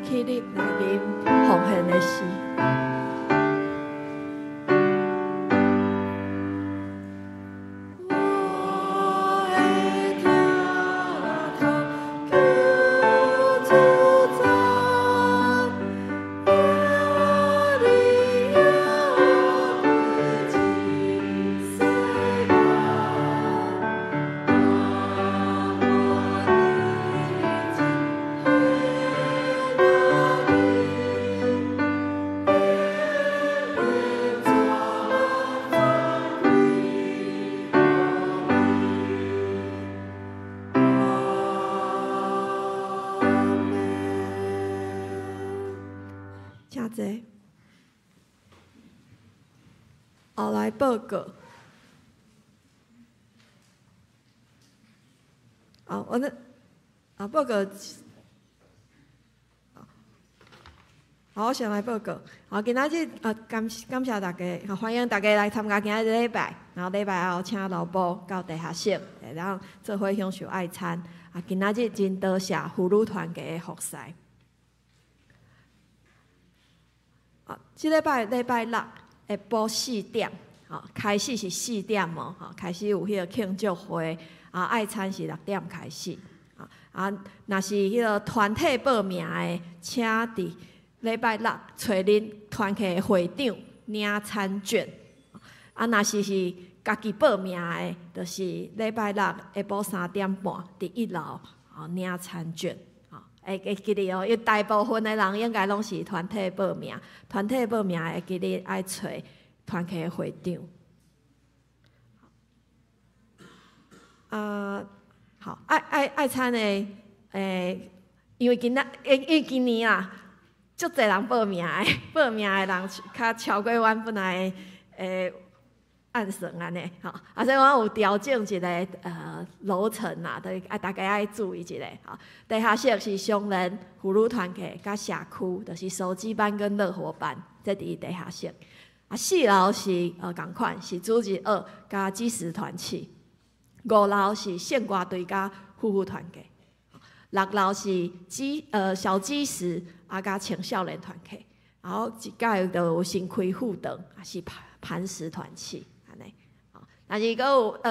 起立来啉奉献的诗。后来报告。好，我那啊报告。好，我先来报告。好，今仔日啊感谢大家，欢迎大家来参加今仔日礼拜。然后礼拜后请老母到地下室，然后做伙享受爱餐。啊，今仔日真多谢妇女团体的服侍。啊，这礼拜礼拜六下晡四点，吼，开始是四点哦，吼，开始有彼个庆祝会，啊，爱餐是6点开始，啊，若是彼个团体报名的，请伫礼拜六揣恁团契的会长领餐券，啊，若是家己报名的，就是礼拜六下晡3点半伫1楼，吼，领餐券。会记得哦，因为大部分的人应该拢是团体报名，团体报名会记得爱揣团契的会长。啊，好，爱餐的，因为今年啊，足济人报名的，报名的人较超过阮本来的按算按呢，吼，啊，所以我有调整一个楼层啦，就是爱大家爱注意一下，吼。地下室是上人妇女团契佮社区，就是手机班跟乐活班，这伫地下室。啊，4楼是仝款，是主日学佮基石团契。5楼是圣歌队佮夫妇团契。6楼是小基石啊佮青少年团契。然后一届就有新开副堂，也是磐石团契。但是阁有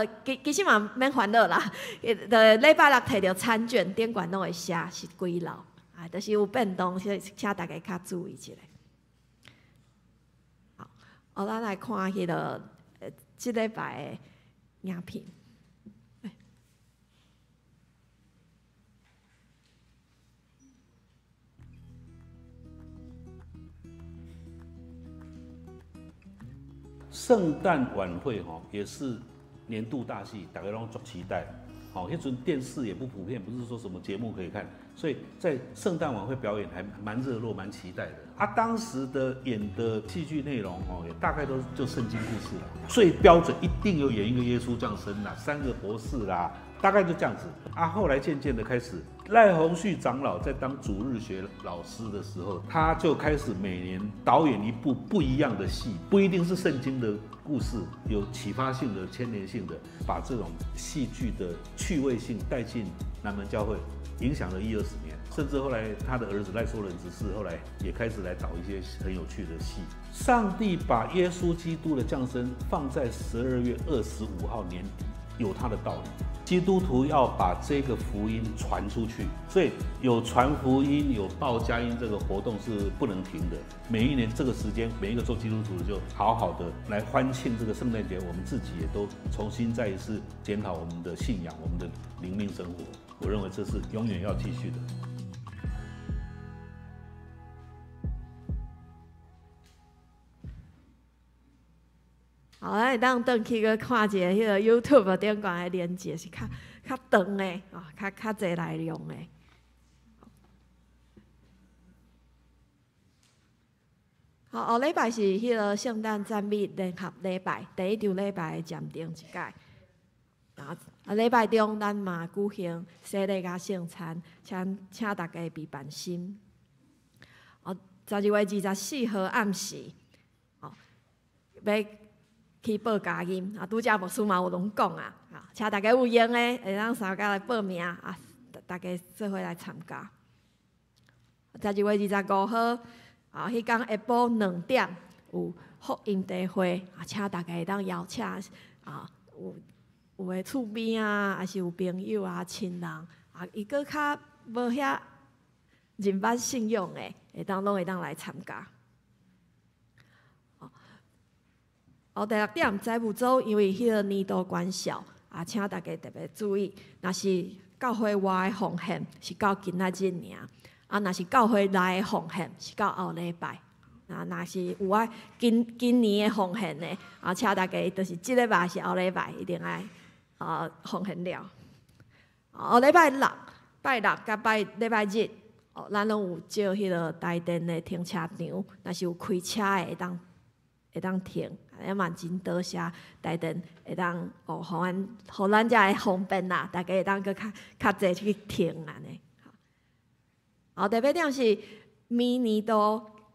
其实嘛免烦恼啦，就礼拜六提著餐券，顶悬拢会写是几楼，啊，就是有变动，所以请大家较注意一下。好，哦，咱来看彼个这礼拜的影片。圣诞晚会吼也是年度大戏，大家拢足期待。哦，彼阵电视也不普遍，不是说什么节目可以看，所以在圣诞晚会表演还蛮热络、蛮期待的。啊，当时的演的戏剧内容哦，也大概都就圣经故事啦，最标准一定有演一个耶稣降生啦，三个博士啦，大概就这样子。啊，后来渐渐的开始，赖鸿旭长老在当主日学老师的时候，他就开始每年导演一部不一样的戏，不一定是圣经的故事，有启发性的、牵连性的，把这种戏剧的趣味性带进南门教会，影响了一二十年。甚至后来他的儿子赖硕仁执事，后来也开始来导一些很有趣的戏。上帝把耶稣基督的降生放在12月25号年底，有他的道理。基督徒要把这个福音传出去，所以有传福音、有报佳音这个活动是不能停的。每一年这个时间，每一个做基督徒的就好好的来欢庆这个圣诞节，我们自己也都重新再一次检讨我们的信仰、我们的灵命生活。我认为这是永远要继续的。好，咱會當轉去閣看一下彼个 YouTube 頂懸的連結是較較長的，啊，較較濟內容的。好，後禮拜是彼个聖誕讚美聯合禮拜，第一場禮拜暫停一擺。啊，禮拜中咱嘛舉行洗禮佮聖餐，請請大家備辦心。哦，12月24號暗時，哦，欲去報佳音啊！拄才牧師嘛有攏講啊，啊，請大家有閒的會當參加來報名啊，大家做伙來參加。12月25號啊，彼工下晡2點有福音茶會啊，請大家會當邀請啊，有有的厝邊啊，抑是有朋友啊、親人啊，伊閣較無遐認捌信仰的，會當攏會當來參加。哦，第六點，財務組因為彼个年度關數，啊，請大家特別注意，若是教會外的奉獻是到今仔日爾，啊，若是教會內的奉獻是到後禮拜。啊，若是有愛今今年的奉獻的，啊，請大家就是這禮拜是後禮拜一定愛啊奉獻了。後禮拜六、拜六佮拜禮拜日，哦，咱攏有借彼个台電的停車場，若是有開車的會當會當停。也嘛真多謝台電會當哦，予阮予咱遮會方便啦，大家會當閣較較濟去停按呢。好，第八點是明年度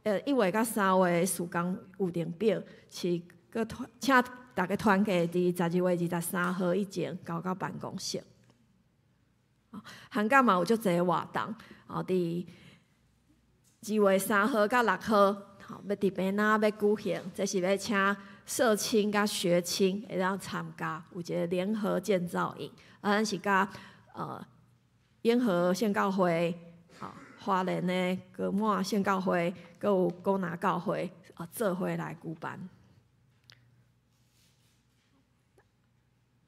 1月佮3月的事工預定表是閣團請大家團結佇12月23號以前交到辦公室。函假嘛有足濟活動，哦，佇2月3號佮6號，吼，欲佇坪林欲舉行，這是欲請社青佮學青會當參加，有一個聯合建造營，啊，咱是佮永和聖教會、吼花蓮的高滿聖教會，閣有古拿教會，啊，做伙來舉辦。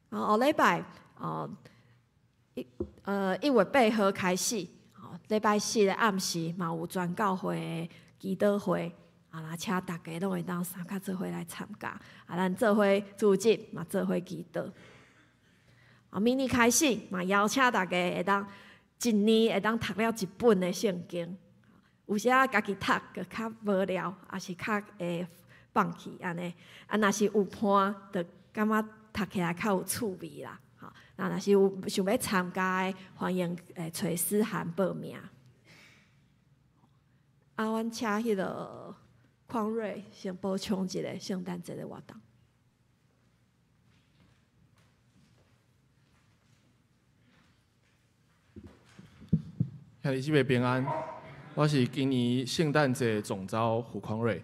後禮拜，哦，1月8號開始，吼，禮拜四的暗時嘛有全教會的祈禱會。啊，若請大家攏會當參加做伙來參加，啊，咱做伙組織嘛，做伙祈禱。啊，明年開始嘛，邀請大家會當一年會當讀了一本的聖經。有時仔家己讀，閣較無聊，抑是較會放棄按呢。啊，若是有伴，就感覺讀起來較有趣味啦。吼，那若是有想欲參加的，歡迎會揣思涵報名。啊，阮請彼个匡瑞先補充一下聖誕節的活動。兄弟姊妹平安，我是今年聖誕節總召胡匡瑞。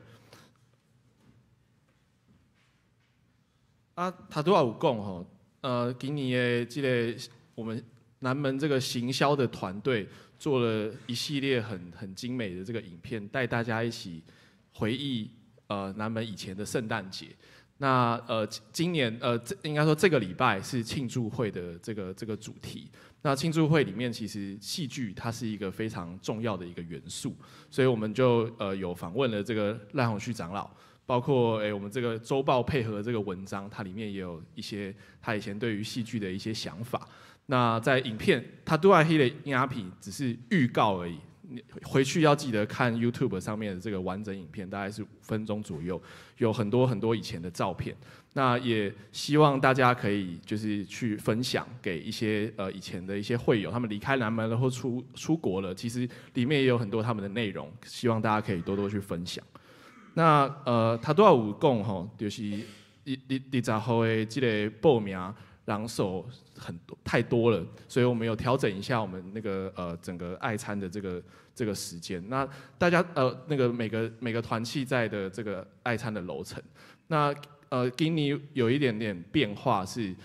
啊，他拄仔有講吼，今年的這个我們南門這個行銷的團隊做了一系列很精美的這個影片，帶大家一起回憶南門以前的聖誕節。那今年應該說這個禮拜是慶祝會的這個主題。那慶祝會裡面其實戲劇它是一個非常重要的一個元素，所以我們就有訪問了這個賴鴻旭長老，包括我們這個週報配合這個文章，它裡面也有一些他以前對於戲劇的一些想法。那在影片，它拄仔彼个影片只是预告而已，你回去要记得看 YouTube 上面的这个完整影片，大概是5分钟左右，有很多很多以前的照片。那也希望大家可以就是去分享给一些以前的一些会友，他们离开南门了或出国了，其实里面也有很多他们的内容，希望大家可以多多去分享。那拄仔有讲吼，就是二十号的这个报名人数很多太多了，所以我们有调整一下我们那个整个爱餐的这个时间。那大家那个每个团契在的这个爱餐的楼层，那今年有一点点变化是，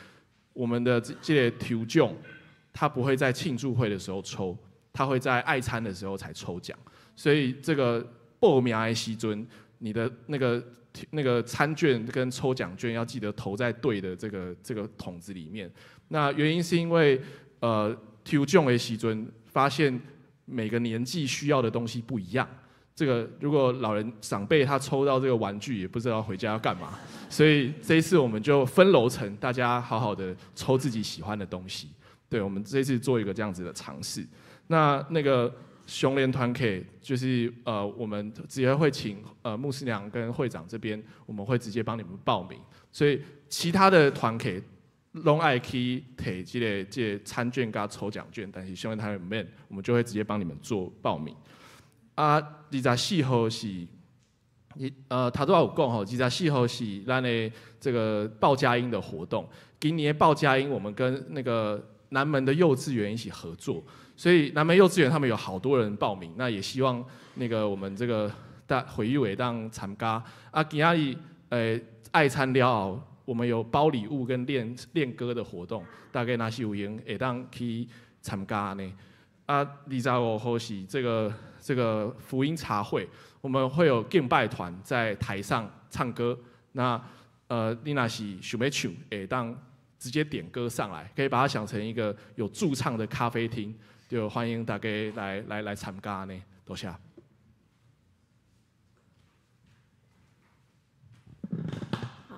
我们的这个抽奖，它不会在庆祝会的时候抽，它会在爱餐的时候才抽奖。所以这个报名的时阵，你的那个餐券跟抽奖券要记得投在对的这个桶子里面。那原因是因为抽奖的时阵发现每个年纪需要的东西不一样。这个如果老人长辈他抽到这个玩具，也不知道回家要干嘛，所以这一次我们就分楼层，大家好好的抽自己喜欢的东西。对，我们这次做一个这样子的尝试。那个雄联团 K 就是我们直接会请牧师娘跟会长这边，我们会直接帮你们报名。所以其他的团契攏爱去提这个餐券佮抽奖券，但是雄联团里面我们就会直接帮你们做报名。啊，二十四号是，拄仔有讲吼，二十四号是咱的这个报佳音的活动。今年报佳音，我们跟那个南门的幼稚园一起合作，所以南门幼稚园他们有好多人报名，那也希望那个我们这个大会友会当参加。啊，今仔日爱餐了后，我们有包礼物跟练练歌的活动，大家若是有闲会当去参加呢。啊，25号是这个福音茶会，我们会有敬拜团在台上唱歌。那你若是想欲唱，会当直接点歌上来，可以把它想成一个有驻唱的咖啡厅，就欢迎大家来参加呢。多谢。好，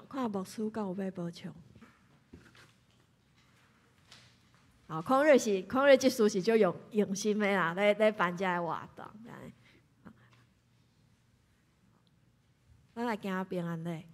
看牧师敢有欲补充。好，匡瑞这书是足用心的啦，咧办这个活动。咱来行平安礼。耶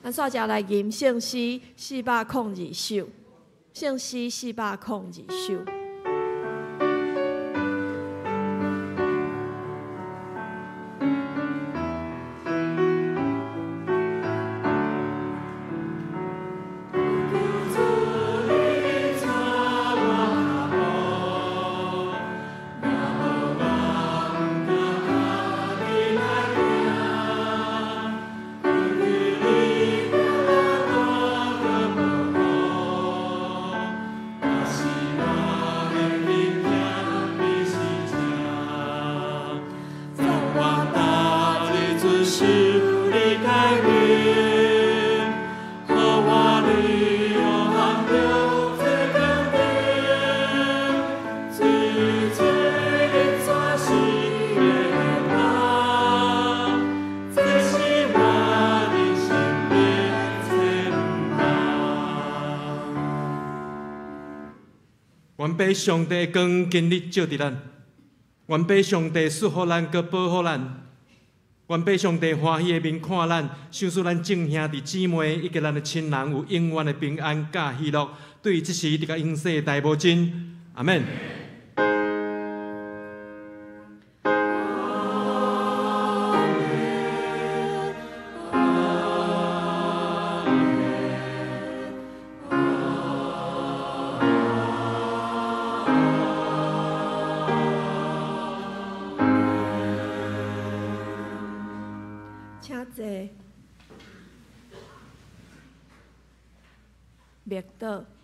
咱煞只來吟聖詩402首，聖詩402首。愿父上帝的光今日照伫咱，愿父上帝赐福咱，阁保护咱。愿父上帝欢喜的面看咱，賞赐咱众兄弟姊妹以及咱的亲人有永远的平安佮喜乐。对这时直到永世大无尽，阿们。请坐。默祷。